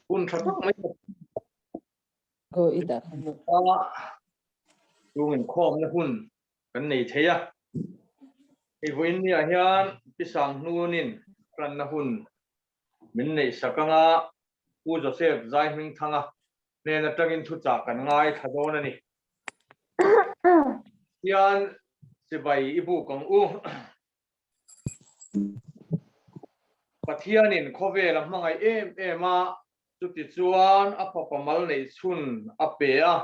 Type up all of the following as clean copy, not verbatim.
Hun tha tak mai Go i dah khan nu. A chung inkhawmna hun kan nei thei a. Hei vawiin niah hian Pi Sangnunin hranna hun min neih sak anga Pu Joseph Zaihmingthanga hnen atangin thuchah kan ngaithla dawn a ni. Hian chibai i buk ang u. Pathianin khawvel a hmangaih em em a, chutichuan a fapa mal neih chhun a pe a.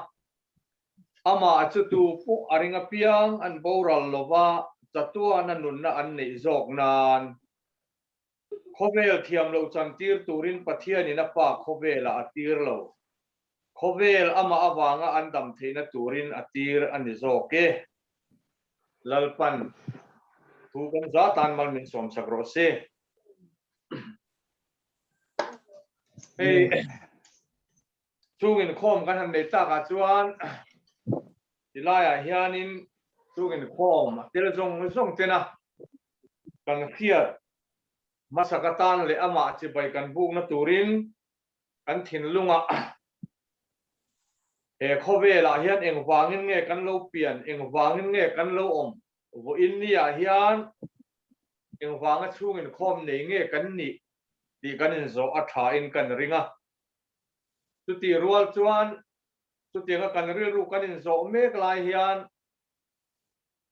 Amah chu tu pawh a ring apiang an boral lova chatuana nunna an neih zawk nan khawvel thiam loh chantir turin Pathianin a Pa khawvelah a tir lo. Khawvel amah avanga an dam theihna turin a tir a ni zawk e. Lalpan thu kan za tan mal min sawmsak rawh se. Hei chung inkhawm kan han nei takah chuan tilaiah hianin chung inkhawm a tel zawng zawng tena kan hriat hmasak atan leh amah chibai kan bukna turin kan thinlungah he khawvelah hian engvangin nge kan lo pian, engvangin nge kan lo awm, vawiin niah hian engvanga chhung inkhawm nei nge kan nih tih kan inzawh a thain kan ring a. Chutih rual chuan chutianga kan rilru kan inzawh mek lai hian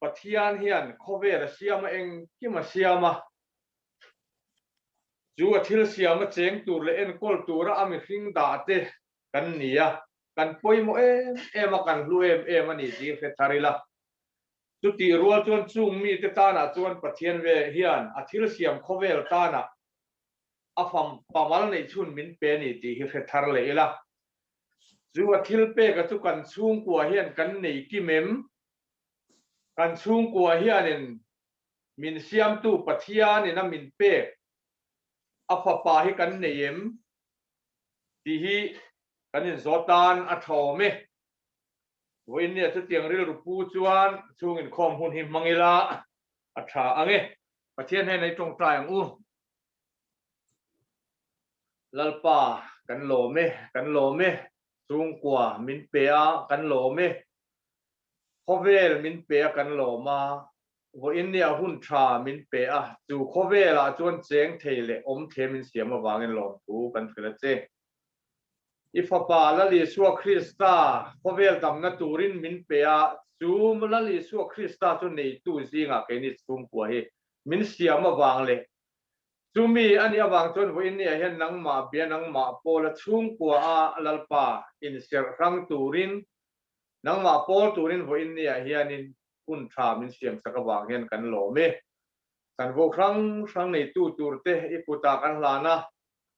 Pathian hian khawvel a siam a, engkim a siam a. Chu a thil siam a cheng tur leh enkawl tura a mihring dah te kan ni a, kan pawimawh em em a, kan hlu em em a ni tih hre thar ila. Chutih rual chuan chung mite tanah chuan Pathian ve hian a thil siam khawvel tanah a fam pamal neih chhun min pe a ni tih hi hre thar leh ila. Chu a thil peka chu kan chhungkua hian kan nei kim em? Kan chhungkua hianin min siamtu Pathianin a min pek a fapa hi kan nei em tih hi kan inzawt tan a tha awm e. Vawiin nia chutiang rilru pu chuan chhung inkhawm hun hi hmang ila a tha ang e. Pathian hnenah i tawngtai ang u. Lalpa kan lawm e, kan lawm e. Chhungkua min pe a kan lawm e. Khawvel min pe a kan lawm a, vawiin nia hun tha min pe a, chu khawvelah chuan cheng thei leh awm thei min siam avangin lawmthu kan hrilh a che. I Fapa Lal Isua Krista khawvel damna turin min pe a, chu Lal Isua Krista chu neitu zingah keini chhungkua hi min siam avang leh chumi a nih avang chuan vawiin nia hian nangmah bia nangmah pawla chhungkua a Lalpa inserh hrang turin Nangmah pawl turin vawiin niah hianin hun tha min siamsak avang hian kan lawm e. Kan vo hrang hrang neitu turte i kutah kan hlan a,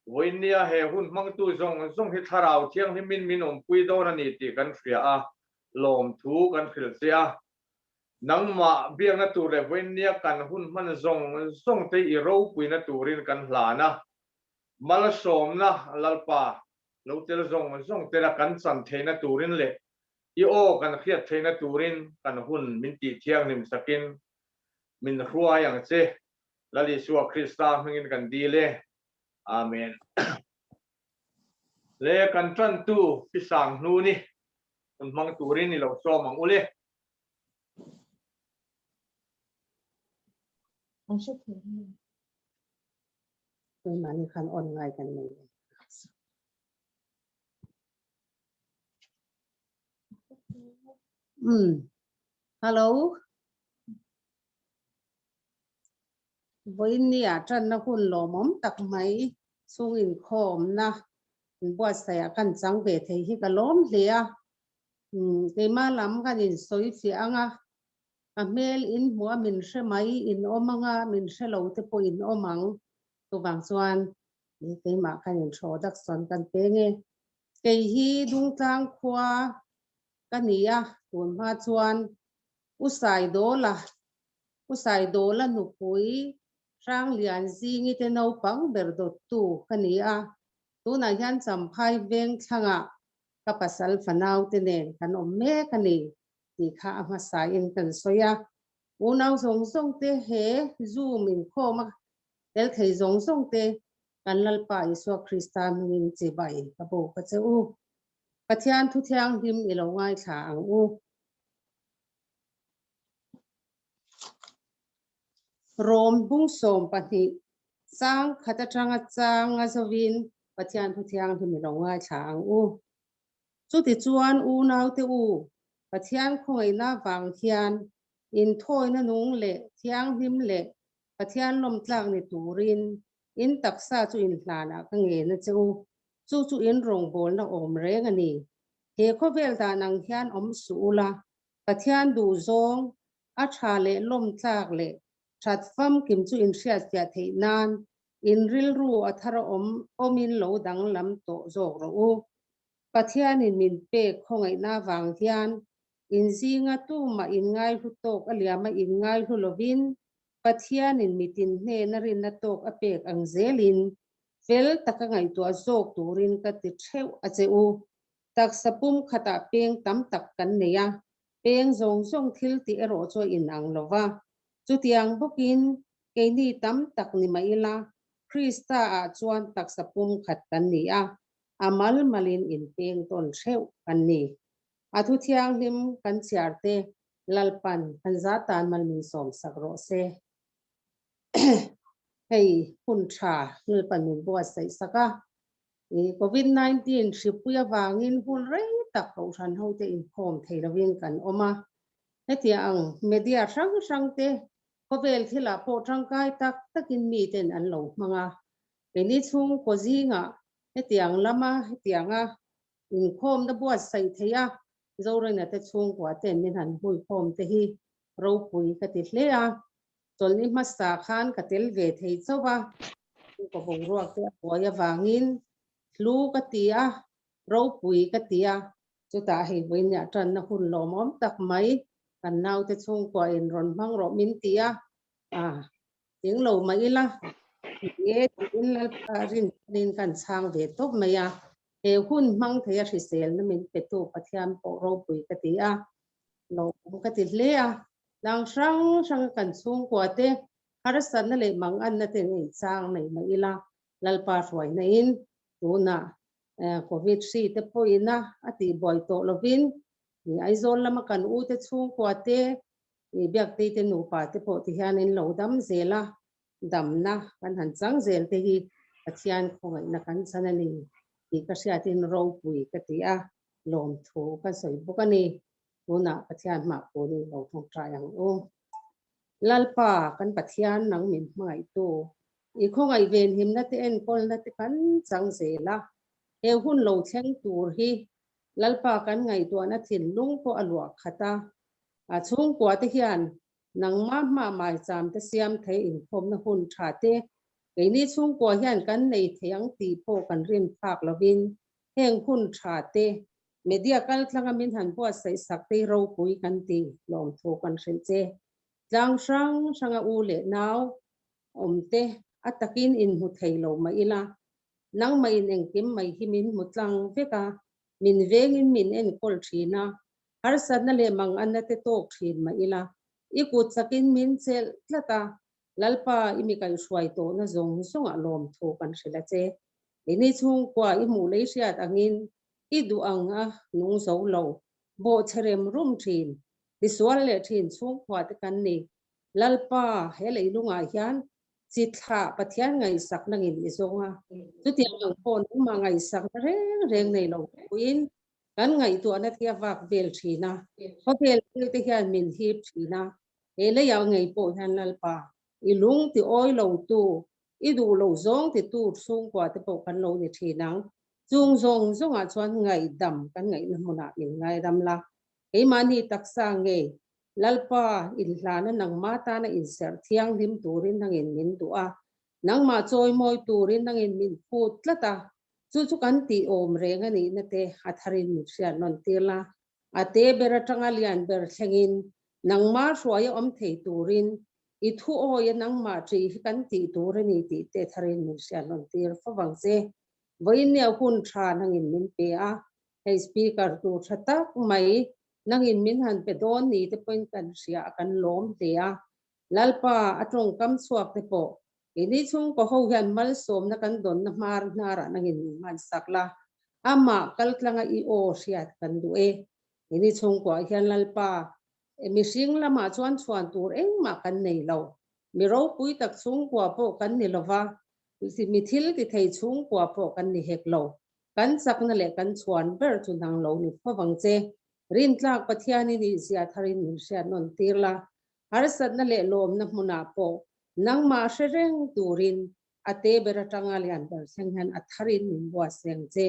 vawiin nia he hun hmangtu zawng zawng hi thlarau thianghlimin min awmpui dawn a ni tih kan hria a, lawmthu kan hrilh che a. Nangmah biakna tur leh vawiin nia kan hun hman zawng zawngte i ropuina turin kan hlan a. Malsawmna Lalpa Lo tel zawng zawng tela kan chan theihna turin leh i aw kan hriat theihna turin kan hun min tih thianghlim sakin min hruai ang che. Lal Isua Krista hmingin kan dil e. Amen. Le kan tantu Pi Sanghnuni hun hmang turin i lo sawm ang u le. An hre thei nge? Keimahni khan on ngai kan nei e. Umm. Hello. Vawiin ah tanna hun lawmawm tak mai chhung inkhawmna inbuatsaih ah kan chang ve thei hi ka lawm hle a. Umm keimah lam kan insawi fiah ang a, Ka hmel in hmuh a min hre mai in awm anga min hre lo te pawh in awm ang. Chuvang chuan keimah khan introduction kan pe nge. Kei hi Dungtlang khua ka ni a, tun hma chuan U Saidawla, U Saidawla nupui Hranglian Zingi te naupang ber dawttu ka ni a, tunah hian Champhai veng thlangah ka pasal fanau te nen kan awm mek a ni. tih kha a hmasa in kan sawi a, unau zawng zawng te he Zoom inkhawm a tel thei zawng zawng te Kan Lalpa Isua Krista hmingin chibai ka buk a che u. Pathian thu thianghlim i lo ngaithla ang u. Rom bung 12 chang khat atanga chang a zovin Pathian thu thianghlim i lo ngaithla ang u. Chutichuan unaute u, Pathian khawngaihna vang hian inthawina nung leh thianghlim leh Pathian lawmtlak ni turin in taksa chu inhlanah ka ngen a che u. Chu chu in rawngbawlna awm reng a ni. He khawvel dan ang hian awm suh ula, Pathian duhzawng, a tha leh lawmtlak leh that famkim chu inhriatfiah theih nan in rilru a thar awm awmin lo danglam tawh zawk rawh u. Pathianin min pek khawngaihna vang hian in zinga tumah in ngaihlu tawk a liama in ngaihlu lovin Pathianin mitin hnena rinna tawk a pek ang zelin fel taka ngaihtuah zawk turin ka ti theuh a che u. Taksa pum khatah peng tam tak kan nei a, peng zawng zawng thil tih erawh chu a inang lo va. Chutiang bawkin keini tam tak ni mah ila, Krista ah chuan taksa pum khat kan ni a, a mal malin inpeng tawn theuh kan ni. A thu thianghlim kan chhiar te Lalpan kan za tan mal min sawm sak rawh se. Hei hun tha Lalpan min buatsaih sak a, Covid 19 hripui avangin hun rei tak kohhran hote inkhawm thei lovin kan awm a. Hetiang ang media hrang hrang te khawvel thilah pawh tangkai tak takin miten an lo hmang a. Keini chhungkaw zingah hetiang lama hetianga inkhawmna buatsaih theih a, Zorina te chhungkua ten min han huikhawm te hi ropui ka ti hle a. Chawlhni hmasa khan ka tel ve thei chauh a, chhungkaw boruak te a buai avangin hlu ka ti a, ropui ka ti a, chutah hei vawinia tanna hun lawmawm tak mai kan naute chhungkua in rawn hmang rawh min ti a, ah tling lo mah ila ni e tiin Lalpa rinchhanin kan chhang ve tawp mai a, he hun hmang thei a hriselna min petu Pathian pawh ropui ka ti a, lawmawm ka ti hle a. Tlang hrang hranga kan chhungkua te harsatna leh manganna te ngei chang nei mah ila Lalpa hruaina in tunah Covid hri te pawhin a a tihbuai tawh lovin Aizawl lama kan u te chhungkua te Biaktei te nupa te pawh ti hian in lo dam zel a, damna kan han chang zel te hi Pathian khawngaihna kan chan a ni tih ka hriatin ropui ka ti a, lawmthu ka sawi bawk a ni. Tunah Pathian hmah punin lo thawngtai ang u. Lalpa, kan Pathian nang min hmangaihtu, i khawngaih venhimna te enkawlna te kan chang zel a, he hun lo thleng tur hi Lalpa kan ngaihtuahna thinlung pawh a luah khat a, a chhungkua te hian nangmah hmah maicham te siam thei inkhawmna hun tha te keini chhungkua hian kan nei thei ang tih pawh kan rin phak lovin heng hun tha te Media kaltlanga min han buatsaih sak te hi ropui kan ti, lawmthu kan hrilh che. Tlang hrang hranga u leh nau awm te a takin inhmu thei lo mah ila, nangmah in engkim mai hi min hmu tlang vek a, min vengin min enkawl thin a, harsatna leh manganna te tawk thin mah ila, i kut chakin min chelh tlat a, Lalpa i mi kaihhruai tawhna zawng zawngah lawmthu kan hrilh a che. Keini chhungkua i hmuh lei hriat angin i duh ang a nung zo lo, bawhchhe rem rum thin, tisual leh thin chhungkua te kan ni. Lalpa, he leilungah hian chi thlah Pathian ngaihsak nangin i zawng a, chutiang ang pawh nangmah ngaihsakna reng reng nei lo puiin kan ngaihtuahna te a vak vel thin a, khawvel thil te hian min hip thin a, he leiah ngei pawh hian Lalpa, i lung ti awi lo tu, i duh lo zawng ti tu chhungkua te pawh kan lo ni thin ang. Chung zawng zawngah chuan ngaihdam kan ngaihna hmunah min ngaidam la. Keimahni taksa ngei Lalpa inhlana nangmah tana inserh thianghlim turin nangin min duh a, nangmah chawimawi turin nangin min phut tlat a, chu chu kan tih awm reng a nihna te a tharin min hriat nawn tir la. A te ber atanga lian ber thlengin nangmah hruaia awm thei turin i thu awia nangmah ṭih hi kan tih tur a ni tih te tharin min hriat nawn tir fo vang che. Vawiinnia hun ṭha nangin min pe a, hei speaker tur ṭha tak mai nangin min han pe dawn ni te pawhin kan hria a kan lawm hle a. Lalpa a ṭawngkam chhuak te pawh Keini chhungkaw ho hian malsawmna kan dawnna hmar hnarah nangin min hmansak la, amah kaltlanga i aw hriat kan duh e. Keini chhungkuah hian Lalpa, mihring lamah chuan chhuan tur engmah kan nei lo. Mi ropui tak chhungkua pawh kan ni lova, mi thil ti thei chhungkua pawh kan ni hek lo. Kan chakna leh kan chhuan ber chu nang lo ni fo vang che. Rintlak Pathian i nih zia tharin min hriat nawn tir la, harsatna leh lawmna hmunah pawh nangmah hre reng turin a te ber atanga lian ber thleng hian a tharin min buatsaih ang che.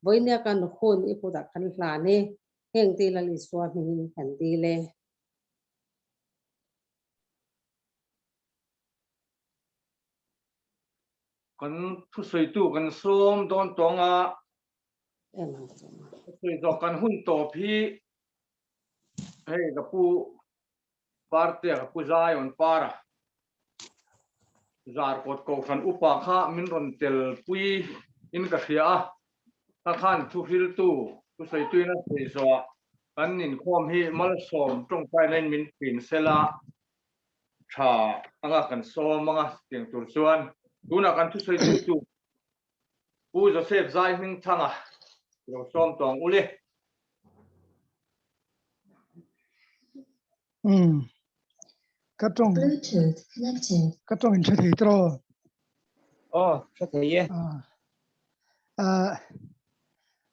Vawinia kan hun i kutah kan hlan e, heng te Lal Isua hmingin kan dil e. Kan thusawitu kan sawm dawn tawng a. Sawi zawk kan hun tawp hi hei ka pu Partea ka pu Zion Para Zarkawt Kohhran upa kha min rawn tel pui in ka hria a, ka khan thuhriltu thusawitu in a sawi zawh kan inkhawm hi malsawm tawngtaina in min thin sela tha anga kan sawm anga tiang tur chuan tunah kan thusawitu chu Pu Joseph Zai Hmingthanga lo sawm tawng u le. Um. Ka tawng. Bluetooth connected. Ka tawng in hre thei tiraw? Aw, hre thei e. Ah. Ah.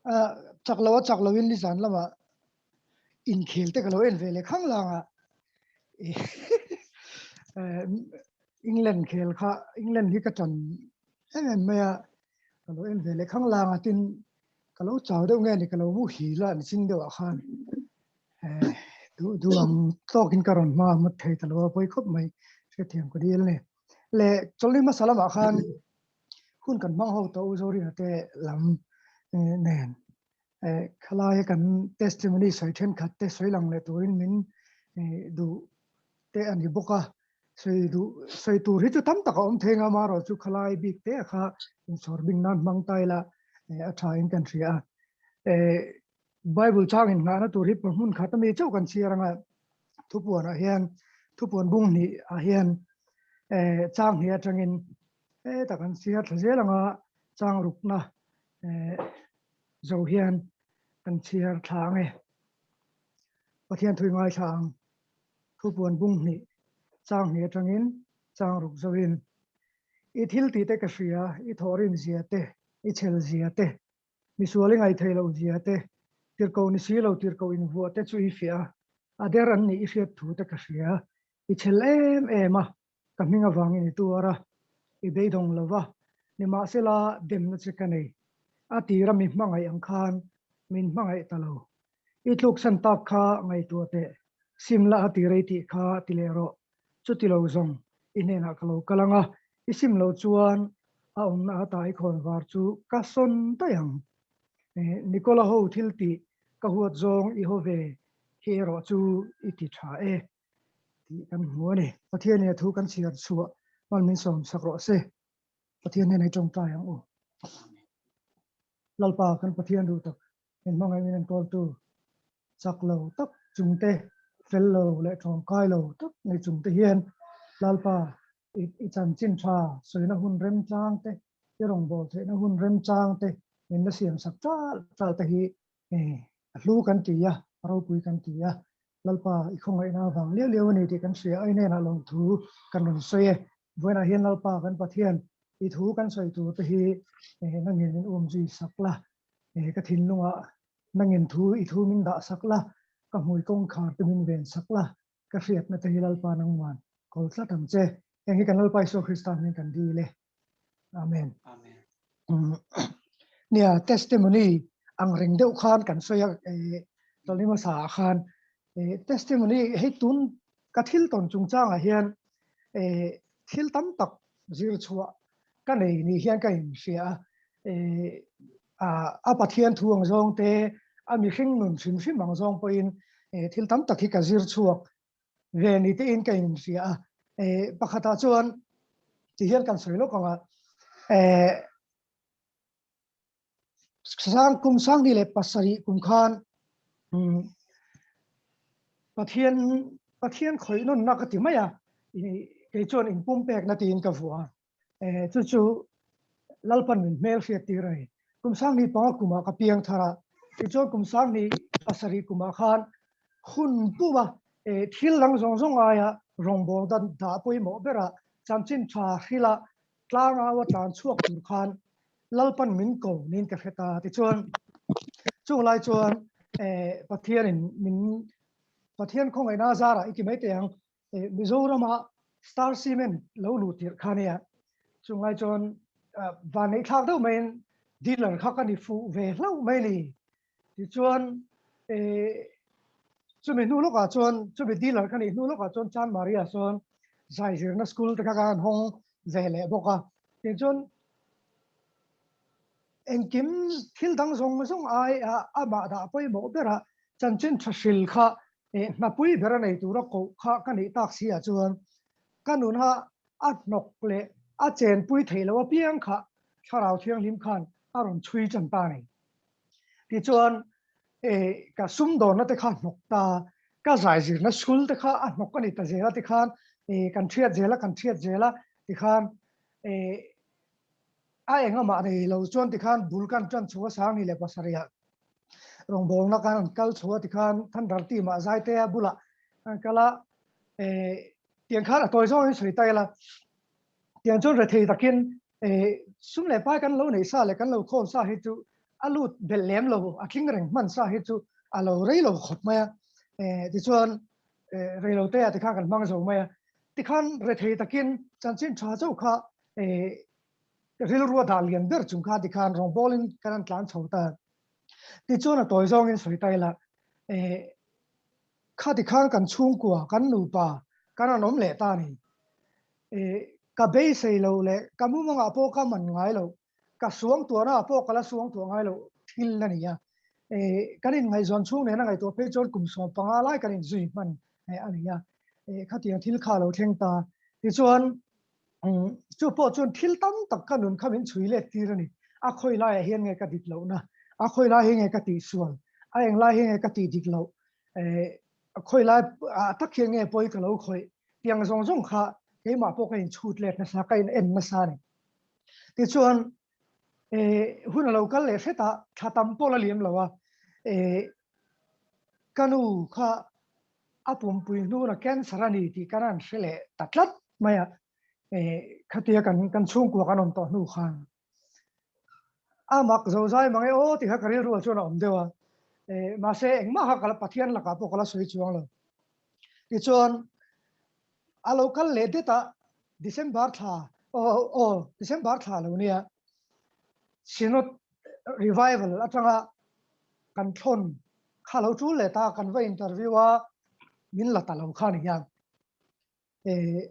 Ah, chak lo a chak lo in nizan lamah inkhel te ka lo en ve leh khang lang a. England khel kha England hi ka tan em em mai a ka lo en ve leh khang lang a tin ka lo chau deuh nge ni ka lo mu hil a ni chin deuh ah khan duh duh ang tawkin ka rawn hma mat thei ta lo a pawi khawp mai hrethiam ka dil a ni. Le chawlhni hmasa lamah khan hun kan hmang ho tawh u Zorina te lam nen Khalaia kan testimony sawi thenkhat te sawi lang leh turin min duh te a ni bawk a, sawi duh sawi tur hi chu tam tak a awm thei ang a, amaherawh chu khalai bik te kha insawr bing nan hmang ta ila a tha in kan hria a. Bible chang inngahna tur hi hmun khat ami chauh kan chhiar anga thupuanah hian thupuan bung hnih ah hian chang hnih atangin hetah kan chhiar thla zel anga chang rukna Zo hian kan chhiar thla ang e. Pathian thui ngaithla ang. Thupuan bung hnih, chang hnih atangin chang ruk zoin. I thil tih te ka hria, i thawhrim zia te, i chhel zia te, misual i ngaithei loh zia te, tirhkoh ni si lo tirhkoh invuah te chu i fiah a, a der an nih i hriat thu te ka hria, i chhel em em a, Ka hming avangin i tuar a, i beidawng lo va, nimahsela demna che ka nei. A tira mi hmangaih ang khan min hmangaih ta lo. I tluksan tak kha ngaihtuah teh, sim la a ti rei tih kha ti leh rawh. Chuti lo zawng i hnenah ka lo kal ang a, i sim lo chuan a awmna ata i khawn var chu ka sawn daih ang. Nicola ho thil tih ka huat zawng i haw ve hi erawh chu i ti tha e. tih kan hmu a ni. Pathianin a thu kan chhiar chhuah hman min sawm sak rawh se. Pathian hnenah i tawngtai ang u. Lalpa kan Pathian duh tak, min hmangaih min enkawltu, chak lo tak chungte, fel lo leh tawngkai lo tak nei chungte hian Lalpa i chanchin tha sawina hun remchang te, i rawngbâwl theihna hun remchang te min la siam sak ṭal ṭal te hi a hlu kan ti a, a ropui kan ti a. Lalpa, i khawngaihna avang liau liau a ni tih kan hria a, i hnenah lawmthu kan rawn sawi e. Vawiinah hian Lalpa kan Pathian, i thu kan sawi tur te hi nangin min um zui sak la, ka thinlungah nangin thu i thu min dah sak la, ka hmui kawngkhar te min ven sak la, ka hriatna te hi Lalpa nangman kawl tlat ang che. Heng hi kan Lalpa Isua Krista hming kan dil e. Amen. Amen. Nia testimony ang reng deuh khan kan sawi a tawlni hmasa ah khan testimony hei tun ka thil tawn chungchangah hian thil tam tak zir chhuah ka nei ni hian ka inhria a a Pathian thu ang zawng te a mihring nun hrim hrim ang zawng pawhin thil tam tak hi ka zir chhuak ve ni tein ka inhria a. Pakhatah chuan ti hian kan sawi lawk ang a, sang kum sanghnih leh pasarih kum khan Pathian Pathian khawih nawnna ka ti mai a, kei chuan inpumpekna tiin ka vuah a. Chu chu Lalpan min hmel hriat tir a ni. Kum sanghnih panga kumah ka piang thar a, tichuan kum sanghnih pasarih kumah khan hun puma thil dang zawng zawng aia rawngbâwl dan dah pawimawh berah chanchin tha hrila tlangau a tlan chhuak tur khan Lalpan min ko niin ka hre ta. Tichuan chung lai chuan Pathianin min Pathian khawngaihna zarah i ti mai teh ang Mizorama Star Cement lo luh tirh kha nia, chung lai chuan vanneih thlak deuh maiin dealer kha ka ni fuh ve hlauh mai ni. Tichuan chumi hnu lawkah chuan chumi dealer ka nih hnu lawkah chuan Chan Maria chuan zai zirna school te kha ka han hawng ve leh bawk a. Tichuan engkim thil dang zawng zawng ai amah dah pawimawh berah chanchin tha hril kha Hnapui ber a nei tura koh kha ka neih tak si ah chuan ka nuna a hnawk leh a chenpui theih loh apiang kha Thlarau Thianghlim khan a rawn chhui tan ta a ni. Tichuan ka sumdawnna te kha hnawk ta, ka zaizirna school te kha a hnawk a ni ta zel a tikhan kan thiat zel a, kan thiat zel a tikhan a engamah nei lo chuan tikhan bul kan tan chho a sang ni leh pasarih ah rawngbawlna khan an kal chho a tikhan Thunder team ah Zaitea bulah an kal a tiang khan a tawi zawngin sawi ta ila tiang chuan rethei takin sum leh pai kan lo neih sa leh kan lo khawn sa hi chu a lut belh lem lo a tling reng hman sa hi chu a lo rei lo khawp mai a tichuan rei lo te ah tikhan kan hmang zo mai a tikhan rethei takin chanchin tha chauh kha rilru a dah lian ber chung kha tikhan rawngbawlin kan an tlan chho ta. Tichuan a tawi zawngin sawi ta ila, kha tikhan kan chhungkua, kan nupa kan an awm leh ta a ni. Ka beisei lo leh ka mumangah pawh ka man ngai lo, ka suangtuahna ah pawh ka la suangtuah ngai lo thil a ni a. Kan inngaihzawn chhung nena ngaihtuah phei chuan kum 15 lai kan inzui hman a ni a. Khatiang thil kha a lo thleng ta. Tichuan Chu pawh chuan thil tam tak ka nun kha min chhui let tir a ni. A khawi laiah hian nge ka dik lohna? A khawi lai hi nge ka tihsual? A eng lai hi nge ka tih dik loh? A khawi lai ah tak hian nge pawi ka lo khawih? Tiang zawng zawng kha keimah pawh ka inchhut let nasa, ka in en nasa a ni. Tichuan hun a lo kal leh hret a, thla tam pawh la liam lo a, ka nu kha a pumpui hnuna cancer a ni tih kan han hre leh ta tlat mai a, khatia kan kan chhungkua kan awm tawh hnu khan a mak zo zai mang e aw tih kha ka rilru ah chuan a awm deuh a, mahse engmah kha ka la Pathian lakah pawh ka la sawi chuang lo. Tichuan a lo kal leh det a, December thla aw aw December thla lo nia Synod Revival atanga kan thlawn kha lo tul leh ta kan va interview a min la ta lo kha ni hian eh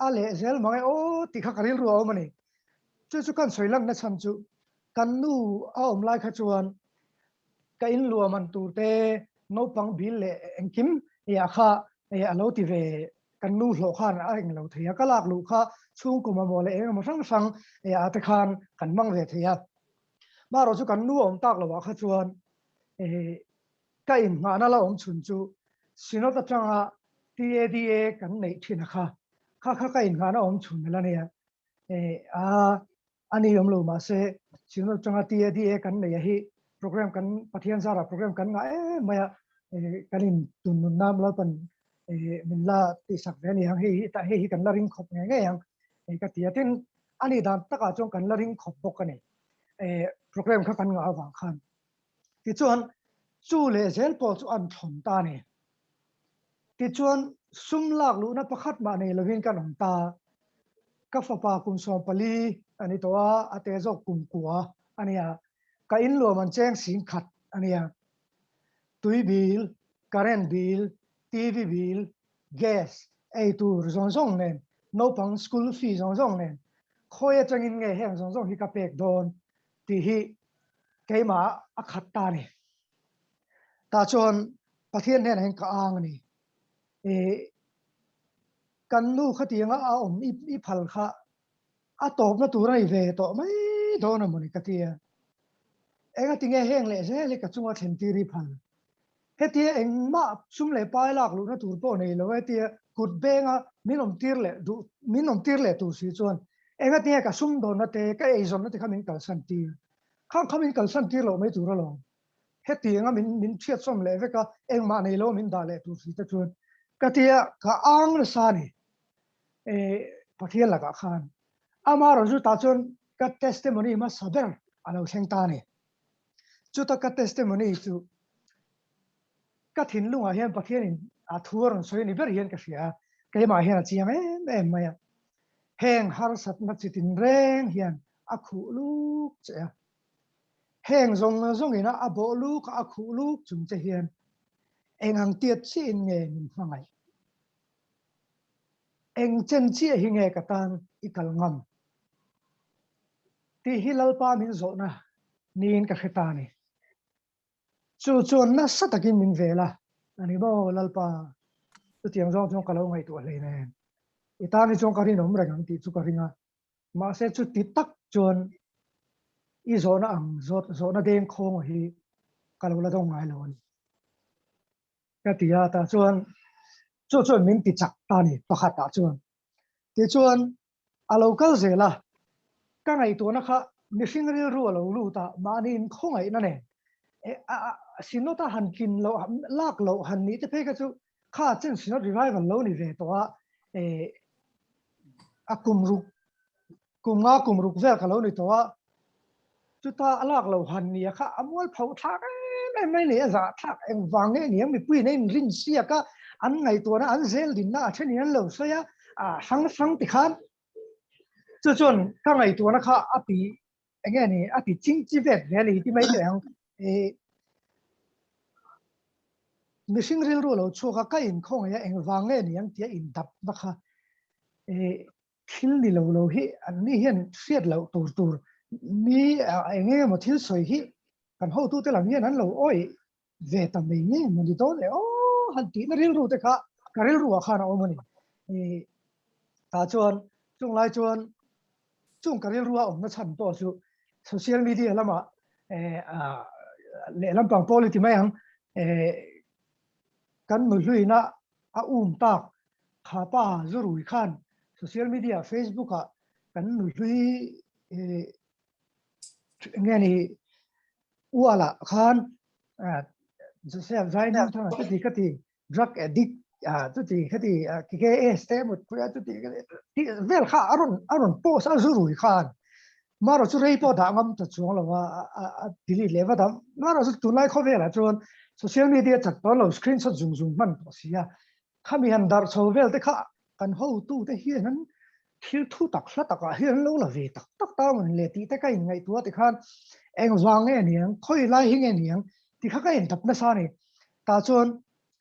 a leh zel mang e aw tih kha ka rilru a awm a ni chu chu kan sawi lang na chhan chu kan nu a awm lai kha chuan ka in luah man tur te naupang bil leh engkim eh kha eh a lo ti ve kan nu hlawh khan a eng lo thei a ka lak luh kha chhungkaw mamawh leh eng emaw hrang hrang eh ah te khan kan hmang ve thei a Marawh chu kan nu a awm tak loh ah kha chuan ka inngahna la awm chhun chu Synod atanga TADA kan neih thin a kha, kha kha ka inngahna awm chhun la nia. A a ni awm lo mahse Synod atanga TADA kan neih a hi program kan Pathian zarah program kan ngah em mai a, kan in tun nun nan Lalpan min la tihsak ve a ni ang hei hi hei hi kan la ring khawp ngei ngei ang ka ti a. Tin, a nih dan takah chuan kan la ring khawp bawk a ni. Program kha kan ngah avang khan. Tichuan chu leh zel pawh chu an thlawn ta a ni. Tichuan sum lak luhna pakhat mah nei lovin kan awm ta. Ka fapa kum 14 a ni tawh a, a te zawk kum kua a ni a. Ka inluam an cheng sing khat a ni a. Tui bil, current bill, TV bill, gas, ei tur zawng zawng nen, naupang school fee zawng zawng nen, khawi atangin nge heng zawng zawng hi ka pek dawn tih hi keimah a khat ta a ni. Tah chuan Pathian hnenah hian ka ang a ni. Kan nu khatianga a awm i phal kha a tawpna tur a ni ve tawh mai dawn a mawni ka ti a. Engatinge heng leh zel hi ka chunga thlen tir i phal? Hetia engmah sum leh pai lak luhna tur pawh nei lo hetia kut benga min awm tir leh duh min awm tir leh tur si chuan Engatinge ka sumdawnna te, ka eizawnna te kha min kalsan tir? Khang kha min kalsan tir loh mai tur alawm. Hetianga min min chhiatsawm leh vek a, engmah nei lo min dah leh tur si te chuan ka tia ka ang nasa a ni. E, Pathian lakah khan. Amaherawhchu tah chuan ka testimony hmasa ber a lo thleng ta a ni. Chuta ka testimony chu ka thinlungah hian Pathianin a thu a rawn sawi a ni ber hian ka hria a, keimah hian a chiang em em mai a. Heng harsatna chi tinreng hian a khuh luk che a. Heng zawng zawngin a bawh luk a, a khuh luk chung che hian eng ang tiat chiahin nge min hmangaih? Eng chen chiah hi nge ka tan i kal ngam? Tih hi Lalpa min zawhna niin ka hre ta a ni. Chu chuan nasa takin min vel a, a ni maw Lalpa? Chutiang zawng chuan ka lo ngaihtuah hlei nen. I tan hi chuan ka rinawm reng ang tih chu ka ring a, mahse chuti tak chuan i zawhna ang zawhna deng khawng hi ka lo la dawng ngai lo a ni. Ka ti a, tah chuan chu chuan min ti chak ta a ni pakhatah chuan. Tichuan a lo kal zel a, ka ngaihtuahna kha mihring rilru a lo lut a, mahni inkhawngaihna nen Synod a han tlin loh, lak loh han nih te phei kha chu kha chen Synod revival lo ni ve tawh a, a kum ruk, kum nga kum ruk vel ka lo ni tawh a, chuta a lak loh han nia kha a mual pho thlak em em mai ni, a zah thlak engvang nge ni ang mipui in a inrin siak a, an ngaihtuahna an zel dinna a thenin an lo sawi a, a hrang hrang ti khan chu chuan ka ngaihtuahna kha a ti enge ni a ti ching chi vet ve a ni ti mai teh ang e mihring rilru lo chhuak a ka inkhawngaih a engvang nge ni ang tia indapna kha e Thil ni lo lo hi an ni hian hriat loh tur tur mi eng eng emaw thil sawi hi kan hotute lam hian an lo awih ve ta mai nge maw ni dawn le aw han tihna rilru te kha ka rilru ah khan a awm a ni. Tah chuan chung lai chuan chung ka rilru a awmna chhan pawh chu social media lamah lehlam pang pawl i ti mai ang kan nuhluina a um tak Kha pa Zurui khan social media Facebook ah kan nuhlui nge ni ual ah khan Joseph Zainam thanga chuti khati drug addict chuti khati KKS te mut pui a chuti khati vel kha a rawn a rawn post a Zurui khan maro chu rei pawh dah ngam ta chuang lo a a delete leh vat a maro chu tunlai khawvelah chuan social media chat tawh lo screenshot zung zung hman tawh si a Khami han darh chho vel te kha kan hotute hian an thil thu tak hla takah hian an lo la ve tak tak ta mawn le tih te ka inngaihtuah tikhan engvang nge niang, khawi lai hi nge niang tih kha ka intap nasa a ni. Tah chuan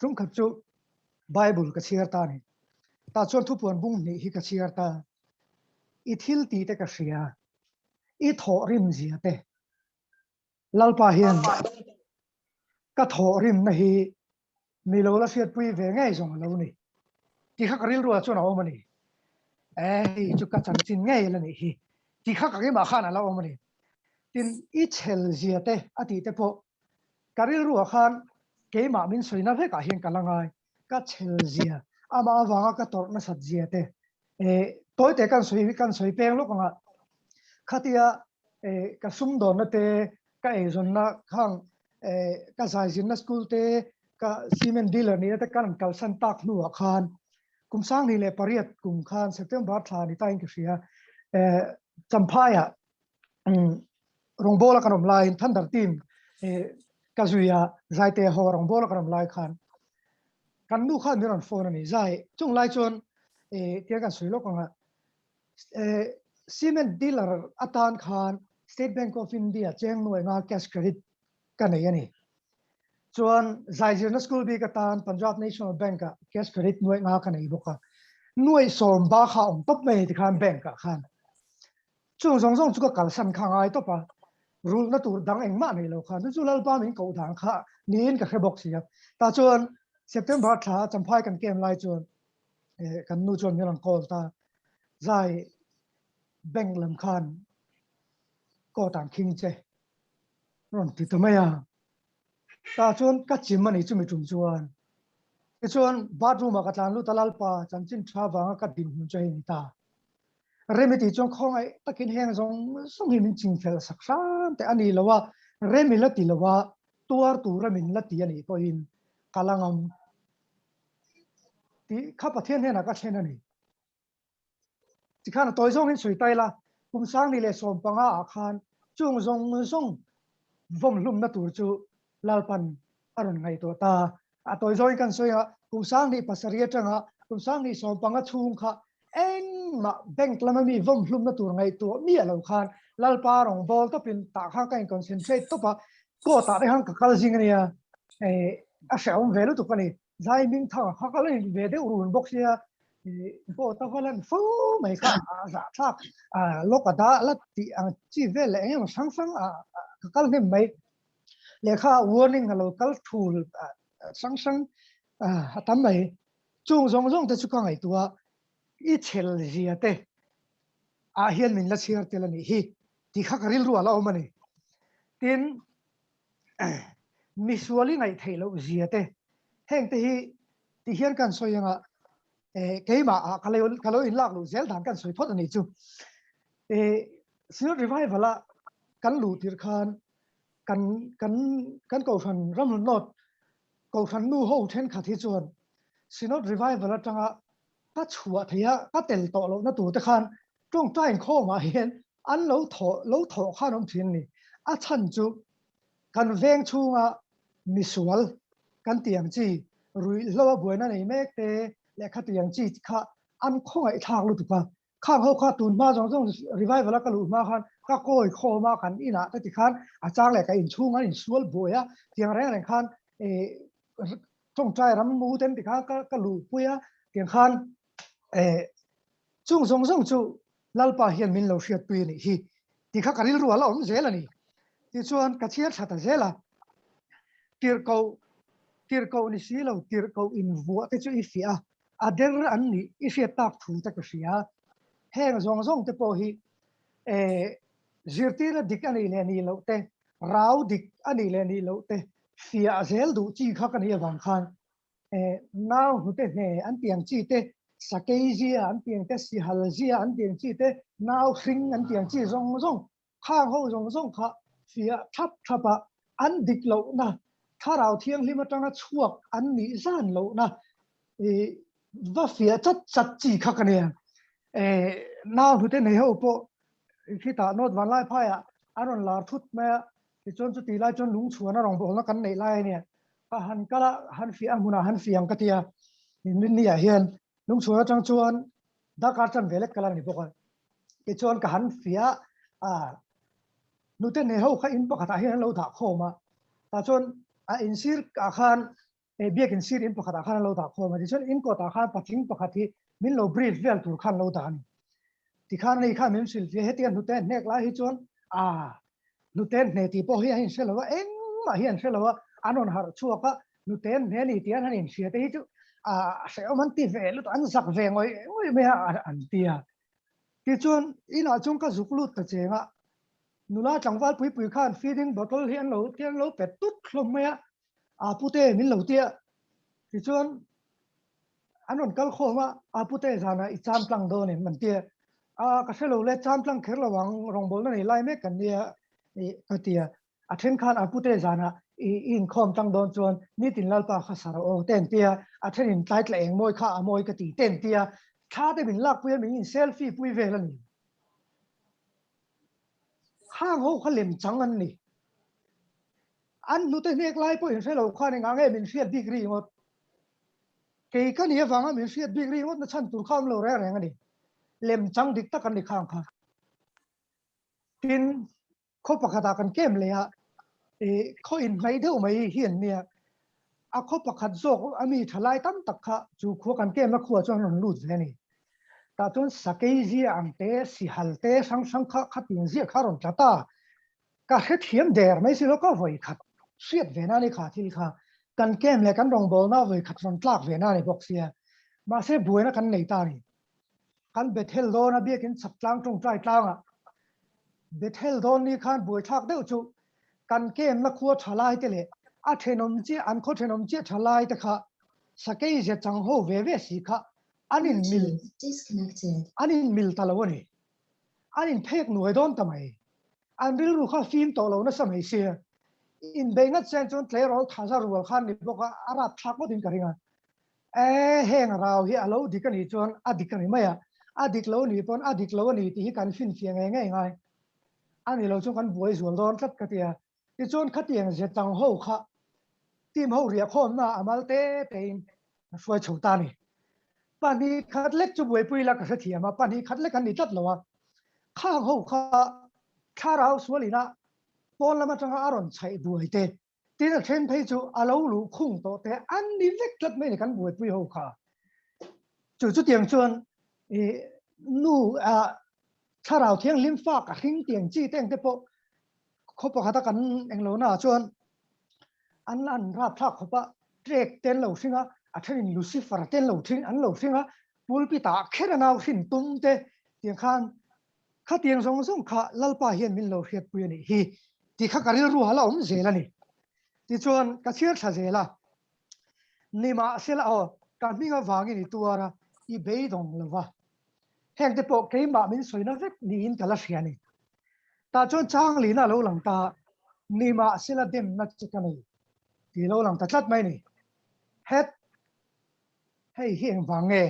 tumkhat chu Bible ka chhiar ta a ni. Tah chuan thupuan bung hnih hi ka chhiar ta. I thil tih te ka hria, i thawhrim zia te Lalpa hian ka thawhrimna hi mi lo la hriatpui ve ngei zawng a lo ni tih kha ka rilruah chuan a awm a ni. E, hei chu ka chanchin ngei la nih hi tih kha ka keimah khan a la awm a ni. Tin, i chhel zia te a tih te pawh ka rilruah khan keimah min sawina vekah hian ka la ngai. Ka chhel zia, amah avanga ka tawrh nasat zia te, e, tawite kan sawi kan sawi peng lawk anga khatia e, ka sumdawnna te, ka eizawnna khang e, ka zaizinna school te, ka cement dealer nihna te kan kalsan tak hnuah khan kum 2008 kum khan September thla ni tain ka hria e, Champhaiah rawngbawla kan awm laiin Thunder team e, ka zuia zaite ho rawngbawla kan awm lai khan kan nu khan min rawn phone a ni zai chung lai chuan e, tia kan sawi lawk anga Cement dealer atan khan State Bank of India cheng nuai nga cash credit ka nei a ni. Chuan zaizirna school bik atan Punjab National Bank ah cash credit nuai nga ka nei bawk a. Nuai sawm ba kha awm tawp mai ti khan bank ah khan. Chung zawng zawng chu ka kalsan kha ngai tawp a. Rulhna tur dang engmah nei lo khan. Chu chu Lalpa min koh dan kha niin ka hre bawk si a. Tah chuan September thla Champhai kan camp lai chuan kan nu chuan min rawn call ta zai bank lam khan court an khing che rawn ti ta mai a ta chuan ka chim ani chumi tum chuan tichuan bathroom ah ka tlan lut a lalpa chanchin tha vanga ka din hmun chu hei ni ta. Remi tih chuan khawngaih takin heng zawng zawng hi min chingfel sak hram teh a ni lo a, remi la ti lo a, tuar tura min la ti a nih pawhin ka la ngam tih kha Pathian hnenah ka thlen a ni. Tikhan a tawi zawngin sawi ta ila, kum sangni leh 15 ah khan chung zawng zawng vawmhlumna tur chu Lalpan a rawn ngaihtuah ta. A tawi zawngin kan sawi a, kum 2007 atanga kum 2015 chhung kha engmah bank lama mi vawmhlumna tur ngaihtuah miah lo khan Lalpa rawngbâwl tawpin tah khan ka in concentrate tawp a, court ah te khan ka kal zing a nia, a hrehawm ve lutuk a ni. Zai hming thang kha ka la in ve deuh run bawk sia, court a va lan fo mai kha a zahthlak lawk a dah la tih ang chi vel leh eng emaw hrang hrang ka kal hnem mai. Lehkha warning a lo kal thul hrang hrang a tam mai. Chung zawng zawng te chu ka ngaihtuah a, i chhel zia te ah hian min la chhiar tel a nih hi tih kha ka rilru a la awm a ni. Tin, misual i ngaih theih loh zia te heng te hi ti hian kan sawi anga keimah ah ka lo ka lo inlak luh zel dan kan sawi phawt a nih chu. Synod Revival a kan luh tirh khan kan kan kan kohhran ramhlun North kohhran nu ho thenkhat hi chuan Synod Revival atanga ka chhuah theih a ka tel tawh lohna tur te khan tawngtai inkhawmah hian an lo thawh lo thawh khan awm thin a ni. A chhan chu kan veng chhunga misual kan tih ang chi ruihhlo a buaina nei mek te leh khati ang chi kha an khawngaih thlak lutuk a. Khang ho kha tun hma zawng zawng revival a ka luh hma khan ka kawi khawm a kan inah te tikhan a chang leh ka inchhung an insual buai a tiang reng reng khan tawngtai ram mu ten tikhan ka ka luhpui a tiang khan chung zawng zawng chu Lalpa hian min lo hriatpui a nih hi tih kha ka rilru a la awm zel a ni. Tichuan ka chhiar thla ta zel a, tirhkoh tirhkoh ni si lo tirhkoh invuah te chu i fiah a, a der an nih i hriat tak thu te ka hria. Heng zawng zawng te pawh hi zirtirna dik a nih leh nih loh te, rau dik a nih leh nih loh te fiah zel duh chi kha ka nih avang khan nau hnute hne an tih ang chi te, sakei zia an tih ang te, sihal zia an tih ang chi te, nau hring an tih ang chi zawng zawng Khang ho zawng zawng kha fiah thlap thlap a, an dik lohna, thlarau thianghlim atanga chhuak an nih zan lohna i va fiah chat chat chi kha ka nia. Nau hnute nei ho pawh khitah North Vanlaiphaiah an rawn lar thut mai a, tichuan chuti lai chuan lungchhuan a rawngbawlna kan neih lai a nia. Ka han kal a, han fiah a hmunah han fiah ang ka ti a, Rinni-ah hian lungchhuan atang chuan darkar chan ve lek ka la ni bawk a. Tichuan ka han fiah a, nute nei ho kha in pakhatah hian an lo dah khawm a, tah chuan a insir ah khan biak insir in pakhatah khan an lo dah khawm a, tichuan in kawtah khan patling pakhat hi min lo brief vel tur khan lo dah a ni. Tikhan ani khan min hrilh fiah hetiang hnute an hnek lai hi chuan a hnute an hne tih pawh hi a inhre lo a, engmah hi an hre lo a, an rawn harh chhuak a, hnute an hne a ni tih an han inhria te hi chu a hrehawm an ti ve lutuk, an zak ve ngawih ngawih mai a an ti a. Tichuan inah chuan ka zuk lut ta cheng a, nula tlangval pui pui khan feeding bottle hi an lo ti an lo pet tut hlawm mai a, a pute min lo ti a, tichuan an rawn kal khawm a, a pute zanah i cham tlang dawn em an ti a, a ka hre lo le cham tlang kher lo ang rawngbawlna nei lai mek kan nia ka ti a, a then khan a pute zanah i inkhawm tlang dawn chuan nitin Lalpa kha sa rawh aw te an ti a, a then in tlai tla eng mawi kha a mawi ka ti te an ti a, thla te min lakpui a min in selfie pui vel a ni. Khang ho kha lem chang an ni. An hnute hnek lai pawh in hre lo khan engah nge min hriat bik ri ngawt. Kei ka nih avanga min hriat bik ri ngawt na chhan tur kha awm lo reng reng a ni. Lem chang dik tak an ni khang kha. Tin, khaw pakhatah kan kem leh a, ih khaw inhnaih deuh mai hi an nia. A khaw pakhat zawk a mi tha lai tam tak kha chu khua kan kemna khuaah chuan an rawn lut ve a ni. Tah chuan sakei zia ang te, sihal te hrang hrang kha khatin ziah kha a rawn tla ta. Ka hrethiam der mai si lo ka vawi khat hriat ve na ni kha thil kha kan kem leh kan rawngbawlna vawi khat rawn tlak ve na ni bawk sia. Mahse buaina kan nei ta a ni. Kan Bethel dawn a biakin chak tlang tawngtai tlangah Bethel dawn ni khan buaithlak deuh chu kan kemna khua tha lai te leh a thenawm chiah an khaw thenawm chiah tha lai te kha sakei zia chang ho ve ve si kha an in mil an in mil ta lo a ni. An inphek nuai dawn ta mai. An rilru kha fim tawh lo nasa mai sia. Inbei ngat chian chuan tleirawl thaza rual khan ni bawk a, a rapthlak ngawtin ka ring a. E, heng rau hi a lo dik a nih chuan a dik a ni mai a, a dik lo nih pawn a dik lo a ni tih hi kan finfiah ngei ngei ngai. A ni lo chuan kan buai zual dawn tlat ka ti a. Tichuan khatiang ze tang ho kha team ho riahkhawmna a mal te tein a hruai chho ta a ni. Pahnih khat lek chu buaipui ila ka hrethiam a, pahnih khat lek an ni tlat lo a. Khang ho kha thlarau sual ina pawn lam atanga a rawn chhaih buai te, tin a then phei chu a lo luh khung tawh te an ni vek tlat mai a ni kan buaipui ho kha. Chu chutiang chuan i nu thlarau thianghlim fak a hring tiang chi te ang te pawh khaw pakhata kan englo naah chuan an la an rapthlak khawp a, trek te an lo hring a, a thenin Lucifer te an lo hring an lo hring a, pulpit ah kher a nau hrin tum te tiang khan khatiang zawng zawng kha Lalpa hian min lo hriatpui a nih hi tih kha ka rilru a la awm zel a ni. Tichuan ka chhiar thla zel a, nimahsela aw ka hming avangin i tuar a, i beidawng lo va, heng te pawh keimah min sawina vek niin ka la hria a ni. Tah chuan Changlina a lo lang ta, nimahsela demna che ka nei tih lo lang ta tlat mai a ni. Het, hei hi engvang nge?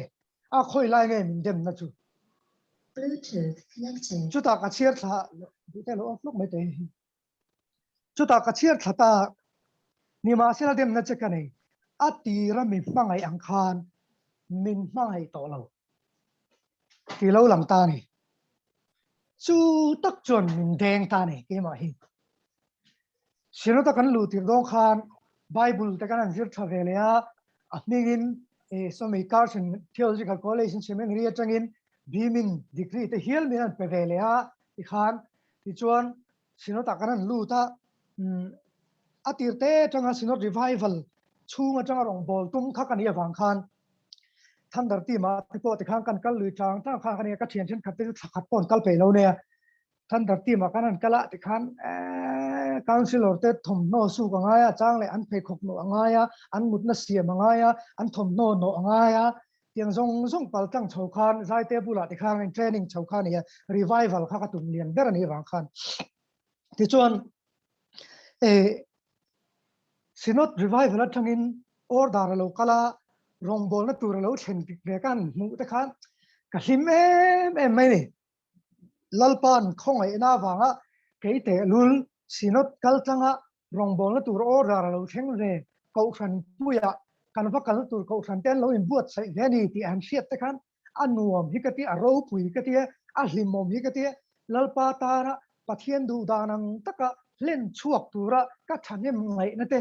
A khawi lai nge min demna chu? Bluetooth connected. Chutah ka chhiar thla duh te lo off lawk mai teh hi. Chutah ka chhiar thla ta, nimahsela demna che ka nei, a tira mi hmangaih ang khan min hmangaih tawh lo tih lo lang ta a ni. Chu tak chuan min deng ta a ni keimah hi. Synod-a kan luh tirh dawn khan Bible te kan han zir tha ve leh a, a hmingin Swami Carson Theological College in Seminary atangin Bimin degree te hial min han pe ve leh a tikhan tichuan Synod ah kan han lut a, a tir te atanga Synod Revival chhung atanga rawngbâwl tum kha ka nih avang khan Thunder team ah te pawh tikhan kan kal lui tang tang kha ka nia, ka thian thenkhat te chu thla khat pawh an kal peih lo nia. Thunder team ah kan han kal a tikhan Councillor te thawmhnaw suk a ngai a, chang leh an pheikhawk nawh a ngai a, an mutna siam a ngai a, an thawmhnaw nawh a ngai a, Tiang zawng zawng pal tlang chho khan Zaite bulah ti khan training chho kha a ni a, revival kha ka tum lian ber a nih vang khan. Tichuan eh Synod revival atangin order a lo kal a, rawngbawlna tur a lo thlen ve ka han hmuh te khan ka hlim em em mai a ni. Lalpa'n khawngaihna avanga kei tehlul Synod kal tlanga rawngbawlna tur order a lo thleng ve Kohhran puiah kan va kalna tur Kohhran te an lo inbuatsaih ve a ni tih an hriat te khan a nuam hi ka ti, a ropui ka ti a, a hlimawm hi ka ti a, Lalpa tana Pathian duh dan ang taka hlen chhuak tura ka thahnem ngaihna te,